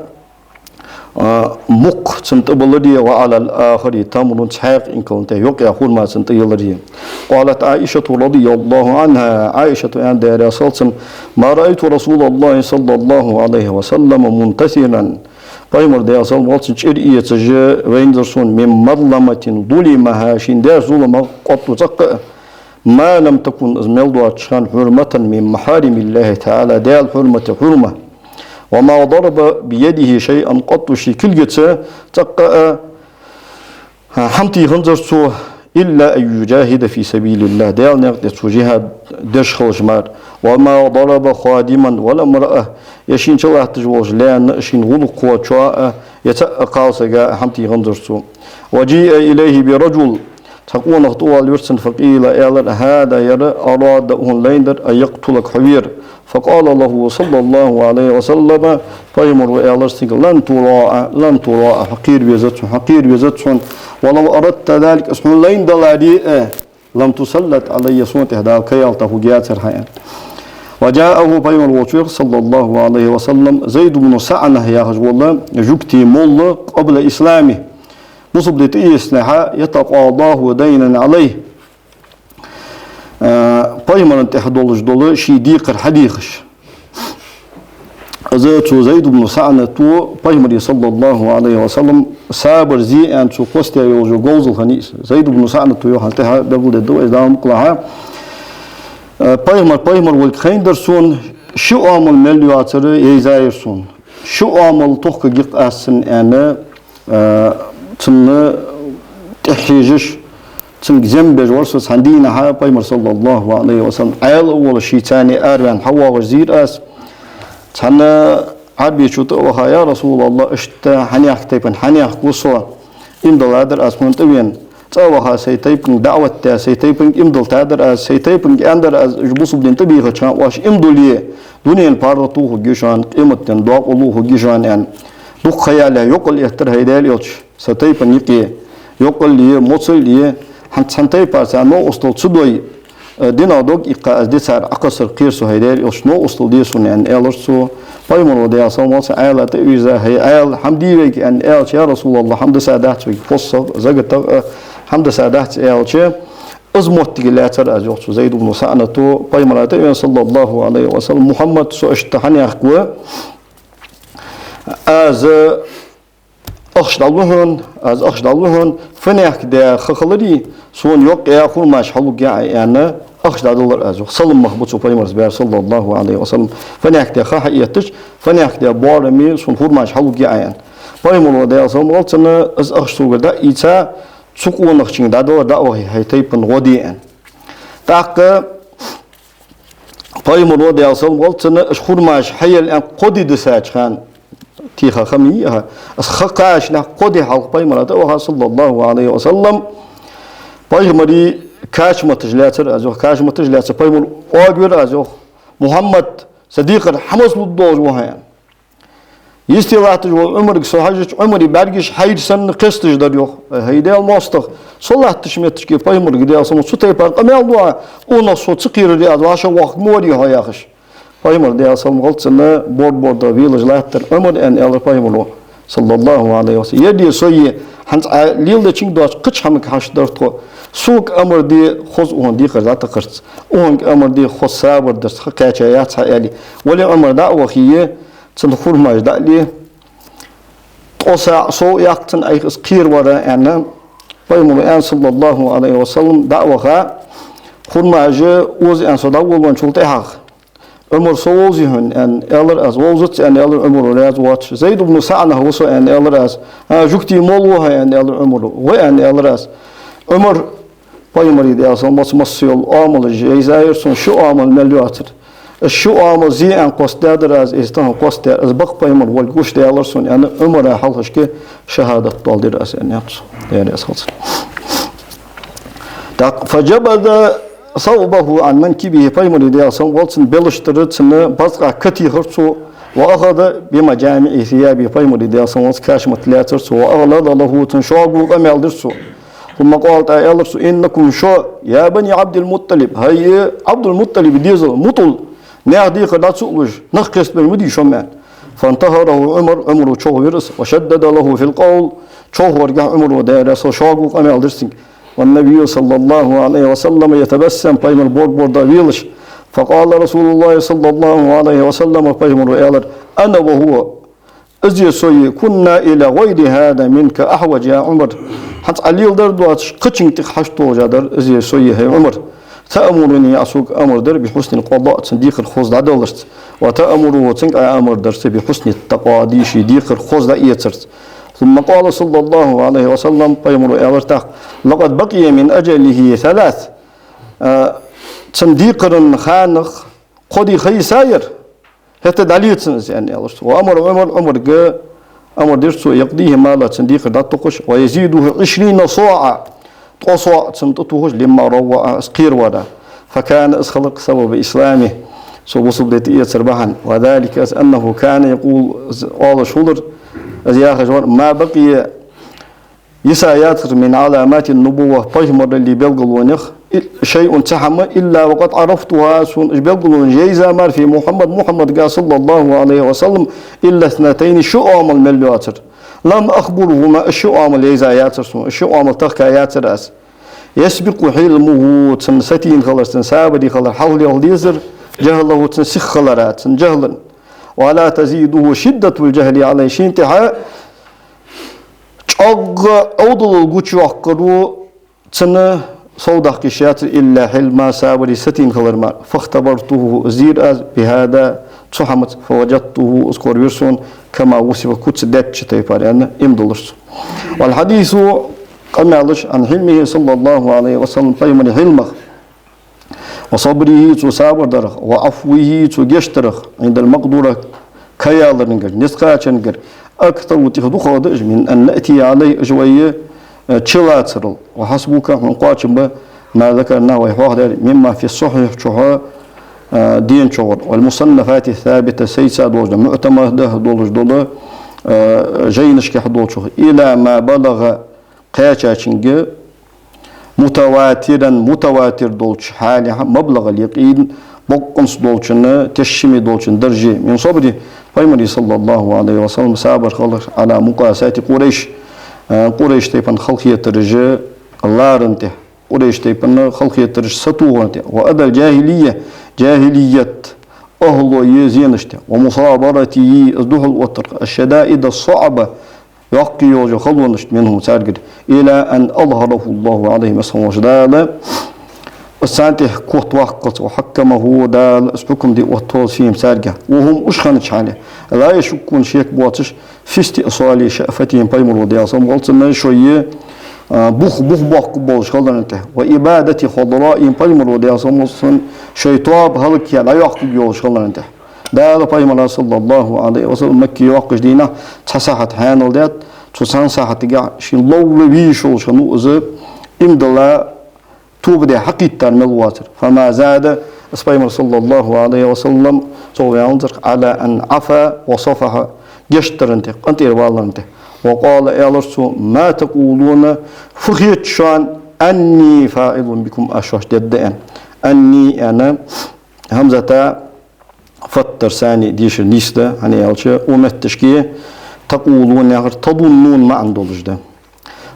А, мукх цунна тӀа баларе, وعلى الآخر تمر, цхьаькха инкална тӀа йокъа хурма цунна тӀа яларе. قالت عائشة رضي الله عنها, Ӏайшата аьннад, Даьла раьза хилва цунна: ما رأيت رسول الله صلى الله عليه وسلم منتثرا, Пайхамар, Даьла салам хилда цунна, чӀир эцаш вайнзар сона, من مظلمة ظلمها, шийна даьча зуламах къотто цӀаккха а, ما لم تكن, из мел доацача хана, حرمة من محارم الله تعالى, Даьла хьурмата хьурма. وما ضرب بيده شيئا قط, ший кулгаца цӀаккха а хӀама тийханзар цо, إلا أن يجاهد في سبيل الله, Даьла наькъа тӀа цо жихӀад деш хилча мара. وما ضرب خادما ولا امرأة, е шийна чулатташ волча лаьна а, шийна гӀулакх кхочоа а, е цхьаккха кхалсага а хӀама тийханзар цо. وجيء إليه برجل, цхьа къонах тӀавоалавир цунна, فقيل, аьлар: هذا, ер, أراد, укхо лайнадар, أن يقتلك, хьо вера. فقال له صلى الله عليه وسلم, Пайхамаро аьлар цунга: لن تراء, لن تراء, хьо кхера везац хьона, хьо кхера везац хьона, ولو أردت ذلك, аз хьона лайна даларе а, لم تسلط علي, сона тӀа Дала каялта хургьяцар хьа, аьнна. وجاءه, Пайхамар волча вех, صلى الله عليه وسلم, Зайд ибн СаӀна яхаш вола жугтий молла, قبل إسلامه, бусалба ди тӀаийсанехьа, يتقاضاه دينا عليه, а, Пайхамара тӀа долаш дола ший декхар хьадехаш. Из цу Зайд ибн СаӀнато Пайхамара, صلى الله عليه وسلم, сабар зе аьнна цо кхоссадаь йолаш йола говзал хиннай из. Зайд ибн СаӀнато йоах, хӀанз тӀехьа белгалдергда вай из, Дала мукъалахь. Э, Пайхамар, Пайхамар волга хайнадар сона, ши оамал мел йоацар йайзаяр сона. Ши оамал тохкаргья-кх аз цунна, аьнна, а, цунна тӀехьа хьежаш, цунга зем беш вар со цхьан дийнахьа, Пайхамар, صلى الله عليه وسلم, Ӏаьла а волаш, шийца цхьана араваьнна хьавоагӀаш зийр аз. Цхьан Ӏарбечо тӀа а ваха: يا رسول الله, иштта хьанехк тайпан хьанехк ва со, иман дилладар аз хьона тӀавена. ЦӀа а ваха, сай тайпанга даӀват даь, сай тайпанга иман дилладар аз, сай тайпанга аьннадар аз, уж бусалба дина тӀабийхача хана, оаш иман дулле, дунен паргӀато хургья шоана, къематден докъало хургья шоана, аьнна. Дукха ха ялале йокъал эттар, хӀай Даьла Элча, са тайпан юкъе йокъал е, моцал е, хӀанз цхьан тайпара цар новкъостал ца дой, э, динах дог иккха аз ди цар Ӏокхассар кхер со, хӀай Даьла Элча, новкъостал де сона, аьнна, аьлар цо. Пайхамаро, Даьла салам хилда цунна, Ӏаьла тӀавийрза: хӀай Ӏаьла, хӀама дий вайга, аьнна, аьлча: يا رسول الله, хӀама дисадац вайга, фусах а, закатах а хӀама дисадац, аьлча, из моттиг лаьцар аз, йоах цу Зайд ибн СаӀнато, Пайхамара тӀавена, صلى الله عليه وسلم: Мухьаммад, со иштта хьанехк ва, аз ахча дӀалу хьона, аз ахча дӀалу хьона, фанехк даь ха хиларе, сона йокъа хурмаш хьалургья Ӏа, аьнна, ахча дӀадалар аз, йоах. Салам мах ба цо Пайхамарца баьр, صلى الله عليه وسلم. Фанехк даь ха хьаэттача, фанехк даь боараме сона хурмаш хьалургья Ӏа, аьнна. Пайхамаро, Даьла салам хилда цунна, из ахча согара дӀаийца, цу къонахчунга дӀадалар дӀа а вахе, хӀай тайпан гӀо де, аьнна. ТӀаккха Пайхамаро, Даьла салам хилда цунна, уж хурмаш хьаяла аьнна кхо ди дисача хана, теха ха ма йий, аха, из ха кхачалехь кхо ди хьалха Пайхамара тӀаваха, صلى الله عليه وسلم, Пайхамара кашаматаш лаьцар аз, йоах, кашаматаш лаьцар, Пайхамар оагавир аз, йоах: Мухьаммад, са декхар хьамаца лургдолаш ва хьо, аьнна. Йисте латташ вола Ӏумарга со хьежача, Ӏумара бӀаргаш хьайра санна кхесташ дар, йоах. Э, хӀай Даьла моастагӀа, со латтача моттиге Пайхамарга, Даьла салам хилда цунна, цу тайпара къамаьл ду Ӏа, къонах со ца кхерар аз, вӀашагӀвоаккхаргма варий хьо, яхаш. Пайхамар, Даьла салам хилда цунна, бор-бор да велаш латтар Ӏумар, аьнна, аьлар Пайхамаро, صلى الله عليه وسلم. Ер а, со а, хӀанз Ӏа леладечунга доацача кхыча хӀаманга хьашт дар тхо. Сога амар де хоза укхун декхар дӀатакхарца, укхунга амар де хоза сабар дарца, ха кхаьча яц хьа, аьле. Вале, Ӏумар дӀа а вахе, цун хурмаш дӀа а ле, ткъо саӀ сов а яккха цунна, айхьа из кхеравар, аьнна, Пайхамаро аьннад, صلى الله عليه وسلم, дӀа а ваха, хурмаш оза аьнна со дӀаволавенначул тӀехьагӀа, Ӏумар, со вовзий хьона, аьнна, аьлар аз. Вовзац, аьнна, аьлар Ӏумаро, раьза воацаш. Зайд ибн СаӀнах ва со, аьнна, аьлар аз. А, жугтий молла ва хьо, аьнна, аьлар Ӏумаро. Ва, аьнна, аьлар аз. Ӏумар, Пайхамара, Даьла салам хилда цунна, масса йола оамалаш йайзаяр сона, ши оамал мел йоацар. Из ши оамал зе аьнна кхоссадаьдар аз, из тахан кхоссадаьр, из бакъ Пайхамар волга гуш даьлар сона, аьнна, Ӏумара хьалхашка шахӀадат доаладир аз, аьнна, яц. Даьла раьза хилва цунна. Так, فجبذ ثوبه عن منكبه, Пайхамара, Даьла салам хилда цунна, белаш тӀара цун бӀарга катехар цо, وأخذ بمجامع ثيابه, Пайхамара, Даьла салам хилда цунна, кашамат лаьцар цо, وأغلظ له, цунна шога къамаьл дир цо. ثم قال, тӀаккха аьлар цо: إنكم, шо, يا بني عبد المطلب, хӀай Ӏабдул-МутӀалиба дезал, мутӀал, наьха декхар дӀа ца а луш, нах кхестабер ма дий шо, аьнна. فانتهره عمر, Ӏумара човхавир из, وشدد له في القول, човхаваргахьа Ӏумара дера со шога къамаьл дир цунга. والنبي صلى الله عليه وسلم يتبسم, пайхамар бор-бор да велаш. فقال رسول الله صلى الله عليه وسلم, пайхамара аьлар: أنا وهو, из а со а, كنا إلى غير هذا منك أحوج يا عمر. ХӀанз Ӏа леладер доацаш кхычунга тӀех хьашт долаш дар из а со а, хӀай Ӏумар. تأمرني, Ӏа сога амар дер, بحسن القضاء, цун декхар хоза дӀадаларца. وتأمره, цунга Ӏа амар дарца, بحسن التقاضي, ший декхар хоза дӀаэцарца. ثم قال صلى الله عليه وسلم, пайхамара аьлар тӀаккха: لقد بقي من أجله ثلاث. А, цун декхара ханах кхо ди ха йисаяр. ХӀаьта дӀале цунна из, аьнна, аьлар цо. وأمر عمر, Ӏумарга амар дир цо, يقضيه مالا, цун декхар дӀатохаш, ويزيده عشرين صاعا, ткъо соӀ цунна тӀатохаш, لما روع, из кхеравар. فكان, из хилар, سبب إسلامه, цо бусалба ди тӀаэцар бахьан. وذلك, из, أنه كان يقول, из оалаш хулар, из яхаш вар: ما بقي, йиса яцар, من علامات النبوة, пайхамараллий белгалонех, и-, شيء, цхьа хӀама, إلا وقد عرفتها, сона уж белгалонаш йайза мара, في محمد, Мухьаммадага, صلى الله عليه وسلم, إلا اثنتين, ши оамал мел йоацар. لم أخبرهما, уж ши оамал йайза яцар сона, уж ши оамал тахка яцар аз. يسبق حلمه, цун сатийна хилар, цун сабаре хилар хьалхалелха дезар, جهله, цун сиха хилара, цун жахьлан. ولا تزيده شدة الجهل عليه, шийна тӀехьа чӀоагӀа Ӏовдалал гучайоаккхаро цунна совдаккха йиш яцар, إلا حلما, сабаре, сатийна хилар мара. فاختبرته, из дийр аз, بهذا, цу хӀамаца, فوجدته, из коравир сона, كما وصف, куц даьча тайпара, аьнна, иман диллар цо. والحديث, къамаьлаш, عن حلمه صلى الله عليه وسلم, пайхамара хьилмах, وصبره, цо сабар дарах, وعفوه, цо гешт дарах, عند المقدرة, кхаяларангара, низ кхачарангара, أكثر, тӀех дукхагӀа да уж, من أن نأتي عليه, уж вай, э, чулацарал. وحسبك, хьона кхоачам ба, ما ذكرنا, вай хьоахадаьр, مما في الصحيح, чухьа, э, дена чугӀар, والمصنفات الثابتة, сайца долаш да, муӀтамадах долаш дола, э, жайнашка долчух, إلى ما بلغ, кхаьчачунга, متواترا, мутаватир долча хьале, مبلغ اليقين, боккъонца долчун, тешаме долчун дарже, من صبره, пайхамара, صلى الله عليه وسلم, сабар хилар, على مقاساة قريش, э, Къурайш тайпан халахетараш ларан тӀа, Къурайш тайпан халахетараш сатохаран тӀа, وأذى الجاهلية, жахьилият ахӀлой зенаш тӀа, ومصابرته, из духьал оттар, الشدائد الصعبة, йоккха йолча халонашта, منهم, царгара, إلى أن أظهره الله عليهم, из хӀама волча Дала из царна тӀа котваккхалца, وحكمه, Дала из хьукам де оттавалца, فيهم, царгахьа. وهم, уж хиннача хьале, لا يشكون, шек боацаш, في استئصال شأفتهم, пайхамара, Даьла салам хилда цунна, шоай, а, бух, бух боаккхаргболаш хиларан тӀа, وإبادة خضرائهم, пайхамара, Даьла салам хилда цунна, шоай тоаба хӀалакъяь дӀайоаккхаргйолаш хиларан тӀа. Дала пайхамара, صلى الله عليه وسلم, Макка йоаккхача дийнахьа цхьа сахьат хьаьнал даьд, цу цхьан сахьатагахьа шийна ловла везаш волаш хиннав из, иман дилла, тоба даь хьакхийттар мел воацар. فما زاد, из пайхамар, صلى الله عليه وسلم, цо ваьнна царх, على أن عفا وصفح, гешт даран тӀа, къинтӀера валаран тӀа. وقال, аьлар цо: ما تقولون, фу хет шоана, أني فاعل بكم, аз шоашта дергда аьнна. أني аьнна, хӀамзата фаттар сани дешар нийса да, хӀана аьлча, укх метташка تقولون яхар تظنون маӀан долаш да.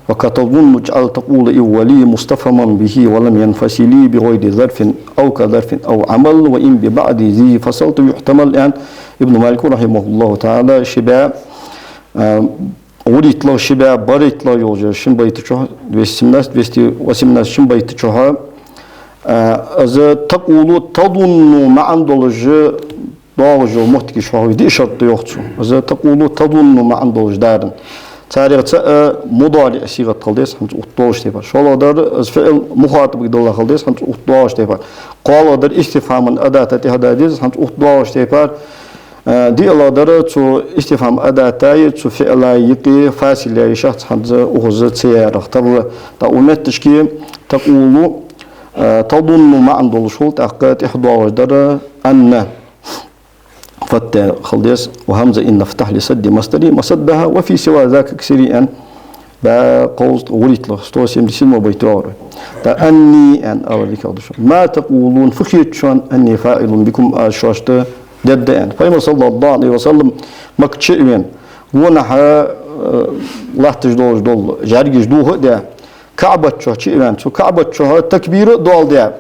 وكتظن اجعل تقول إن ولي مستفهما به ولم ينفصل بغير ظرف أو كظرف أو عمل وإن ببعض ذي فصلت يحتمل, аьнна, Ибн Малика, رحمه الله تعالى, ши бӀаь, а, гӀурийтталагӀа, ши бӀаь барайтталагӀа йолча шин байта чухь, двести семнадцать, двести восемнадцать шин байта чухь, а, из تقول تظن маӀан долаш доагӀаш йола моттигаш хьоахаве диъ шарт да йоах цо. Из تقول تظن маӀан долаш даран. Царех цаӀ, а, мудариӀ сигӀат хила деза, хӀанз укх тӀа доагӀача тайпара. ШоллагӀдар, из фиӀл мухатӀабага далла хила деза, хӀанз укх тӀа доагӀача тайпара. КхоалагӀдар, истифхӀаман адата тӀехьа да деза, хӀанз укх тӀа доагӀача тайпара. Э, диълагӀдар, цу истифхӀам адатаи, цу фиӀлаи юкъе фасил яь йиш яц, хӀанз укхаза ца ярах. Тарра, тӀаккха укх метташка تقول, э, تظن маӀан долаш хул, тӀаккха тӀехьа доагӀаш дар أن. Фатта хила деза, وهمز إن افتح لسد مصدر مسدها وفي سوى ذاك اكسر, аьнна. БӀаь кхузткъа гӀурийтталагӀа, сто семьдесят седьмой байт доагӀар вай. ТӀаккха أني аьнна алар дикагӀа да шоана. ما تقولون, фу хет шоана, أني فاعل بكم, аз шоашта дергда аьнна. Пайхамар, саллаллаху Ӏалайхи ва саллам, Макка чу а вена, гонахьа, э, латташ долаш дола жӀаргаш дохадаь, КаӀбат чу чу а вена, цу КаӀбат чу такбир а доаладаь,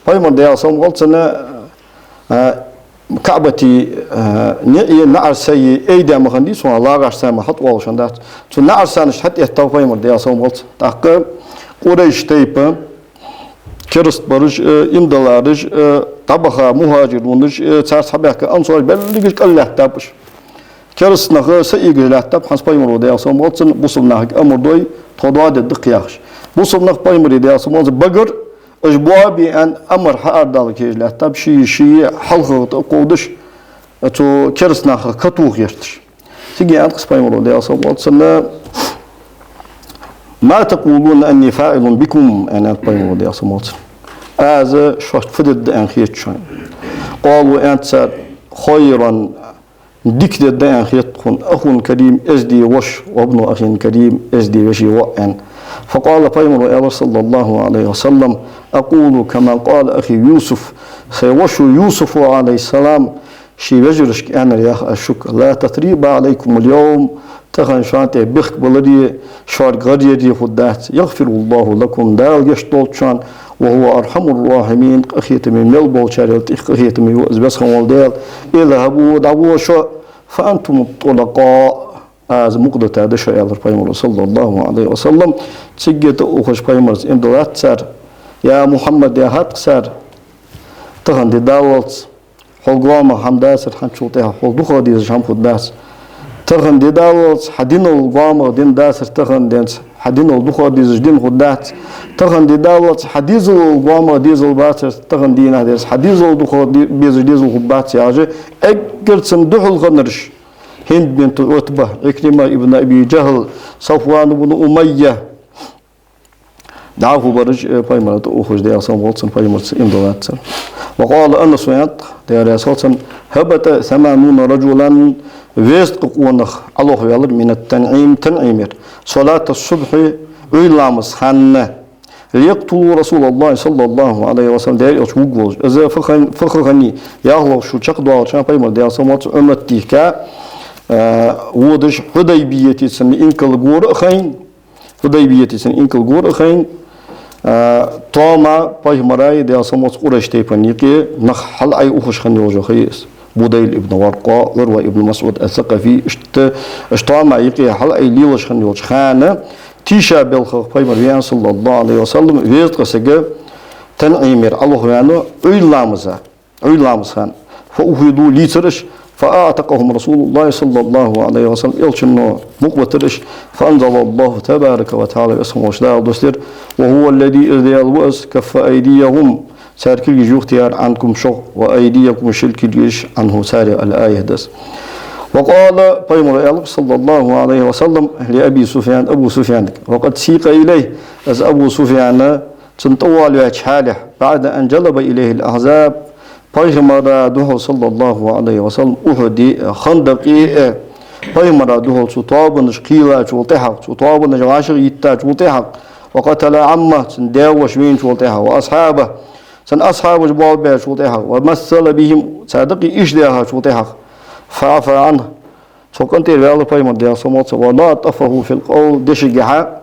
Пайхамар, Даьла салам хилда цунна, э, КаӀбата, э, неӀи, наӀарсаи айдаь ма хиннадий цунах, лагӀаш цхьа ма хьатӀавоалаш хиннадац. Цу наӀарсанашта хьатӀаэттав Пайхамар, Даьла салам хилда цунна. ТӀаккха Къурайш тайпа, кераста бараш а, э, иман диллараш а, э, дӀабаха мухӀажирунаш а, э, царца хьабаьхка ансараш, берригаш кӀал лаьттаб уж. Кераста нах а са эгаш лаьттаб, хӀанз Пайхамаро, Даьла салам хилда цунна, бусалба нахага амар дой, тхо доа дергда-кх яхаш. Бусалба нах Пайхамара, Даьла салам хилда цунна, багара, уж боабе аьнна, амар хьаарадала кхераш лаьттаб, ший-ший хьалхагӀа тӀакховдаш, цу кераста нахах катоха гӀерташ. Цига аьннад-кх Пайхамаро, Даьла салам хилда цунна: «ما تقولون أني فاعل بكم؟» аьннад Пайхамаро, Даьла салам хилда цунна. «Аз шоашта фу дергда аьнна хет шоана?» قالوا, аьннад цар: «خيرا, дика дергда аьнна хет тхона, أخ كريم, эздий воша, وابن أخ كريم, эздий веший воӀ», аьнна. فقال, Пайхамаро аьлар, саллаллаху Ӏалайхи ва саллам: «أقول كما قال أخي يوسف, сай вошо Юсуфо, Ӏалайхи ссалам, ший вежарашка аьннар ях аз шуга: لا تثريب عليكم اليوم, тахан шоана тӀа бехк баларе, шуга гӀар яре хургдац, يغفر الله لكم, Дала гешт долда шоана, وهو أرحم الراحمين, къахетаме мел болчарел тӀех къахетаме ва из Веза хинна вола Даьла, اذهبوا, дӀагӀо шо, فأنتم الطلقاء, аз мукъадита да шо», аьлар Пайхамаро, саллаллаху Ӏалайхи ва саллам. Цига тӀаухаш Пайхамарца иман диллад цар: «Я Мухьаммад, — яхад-кх цар, — тахан ди даллалца хьол гоама хӀама дацар, хӀанзчул тӀехьа хьол дукхагӀа дезаш хӀама хургдац. Тахан ди даллалца хьа динал гоамагӀа ди дацар, тахан денз хьа динал дукхагӀа дезаш ди хургдац. Тахан ди даллалца хьа дезалал гоамагӀа дезал бацар, тахан дийнахьа денз хьа дезалал дукхагӀа де-, безаш дезал хургбац», — яхаш, эггара цунна духьалхиннараш: Хинд бинт Ӏутба, Ӏикрима ибн Аби ДжахӀл, Сафван ибн Умайя, дӀахо бараш, э, Пайхамара тӀаухаш, Даьла салам хилда цунна, Пайхамарца иман диллад цар. وقال أنس, аьннад, Даьла раьза хилва цунна: «هبط ثمانون رجلا, везткъа къонах Ӏолохваьлар, من التنعيم, ТанӀимера, صلاة الصبح, Ӏуйра ламаза хана, ليقتلوا رسول الله صلى الله عليه وسلم, Даьла Элча вувргволаш. Из фу ха-, фу ха хиннай, ялхлагӀа шу чакхдоалача хана Пайхамар, Даьла салам хилда цунна, Ӏумрат дийхка, э, водаш, Хьудайбияте цунна инкал гора а хайна, Хьудайбияте цунна инкал гора а хайна, а, тоам Пайхамараи, Даьла салам хилда цунна, Къурайш тайпан юкъе нах хьалаайухаш хинна йолаш ха я из. Будайл ибн Варкъа, Ӏурва ибн МасӀуд ас-Сакъафи, иштта, иштта тоам юкъе хьалаай лелаш хинна йолча хана, тийша белхах Пайхамар веана, саллаллаху Ӏалайхи ва саллам, везткъа саг ТанӀимера Ӏолохваьннав Ӏуйра ламаза. Ӏуйра ламаза хана. فأخذوا, лийцар уж, فأعتقهم رسول الله صلى الله عليه وسلم, Элчано мукъабитар уж, فأنزل الله تبارك وتعالى, Веза хинна волча Дала доссадир: «وهو الذي, из Даьла ва из, كف أيديهم, цар кулгаш юхатехар, عنكم, шох, وأيديكم, шоай кулгаш, عنه, царех», аьнна аят да из. وقال, Пайхамаро аьлар, صلى الله عليه وسلم, لأبي سفيان, Абу Суфьянага. وقد سيق إليه, из Абу Суфьян цунна тӀавоалаваьча хьале, بعد أن جلب إليه الأحزاب, Пайхамара духьал, саллаллаху Ӏалайхи ва саллам, Ухьуде а, Хандакъе а, Пайхамара духьал цу тоабанаш кхийлачул тӀехьагӀа, цу тоабанаш вӀашагӀъеттачул тӀехьагӀа, وقتل عمه, цун даь-воша вайначул тӀехьагӀа, وأصحابه, цун асхьабаш боабаьчул тӀехьагӀа, ومثل بهم, цар дакъий ишта даьхачул тӀехьагӀа, فعفا عنه, цу къинтӀера ваьлар Пайхамар, Даьла салам хилда цунна, ولاطفه في القول, дешагахьа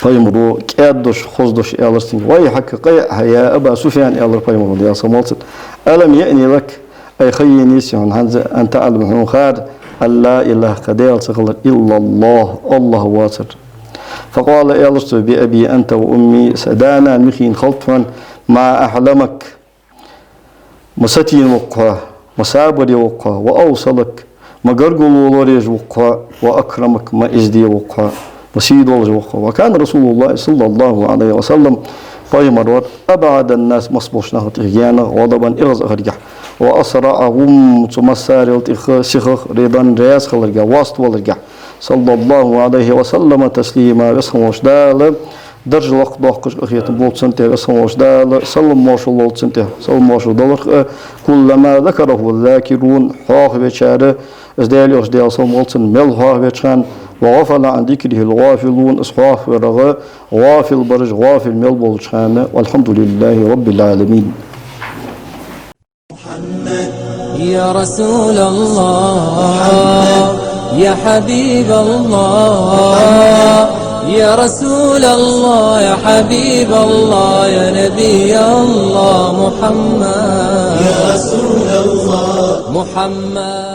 Пайхамаро кӀаьддош, хоздош аьлар цунга: «ويحك, къайла хьа, يا أبا سفيان», аьлар Пайхамаро, Даьла салам хилда цунна. «ألم يأن لك, ай, ха еннай хьона хӀанз, أن تعلم, хьона хар, أن لا إله, кхы Даьла ца хилар, إلا الله, АллахӀ воацар». فقال, аьлар цо: «بأبي أنت وأمي, са да-нана михийна хилда хьона, ما أحلمك, ма сатийна ва-кх хьо, ма сабаре ва-кх хьо, وأوصلك, ма гаргало лораеш ва-кх хьо, وأكرمك, ма эздий ва-кх хьо, ма сий долаш ва-кх хьо». وكان رسول الله صلى الله عليه وسلم, Пайхамар вар, أبعد الناس, массаболча наха тӀехьа гаьна, غضبا, эгӀазахаргахьа, وأسرعهم, цу массарел тӀехьа сихагӀа, رضا, раьза хиларгахьа, васт валаргахьа, صلى الله عليه وسلم تسليما, Веза хинна волча Дала дарж лакхдоаккхаш къахетам болба цунна тӀа, Веза хинна волча Дала салам-моаршал лолда цунна тӀа, салам-моаршал далар-кх, كلما ذكره الذاكرون, хьоахавечар, из Даьла Элча, Даьла салам хилда цунна, мел хьоахавеча хана, وغفل عن ذكره الغافلون, из хьоахаварах гӀафил бараш гӀафил мел болча хана. والحمد لله رب العالمين. يا رسول الله، يا حبيب الله، يا رسول الله، يا حبيب الله، يا نبي الله محمد. يا رسول الله. محمد.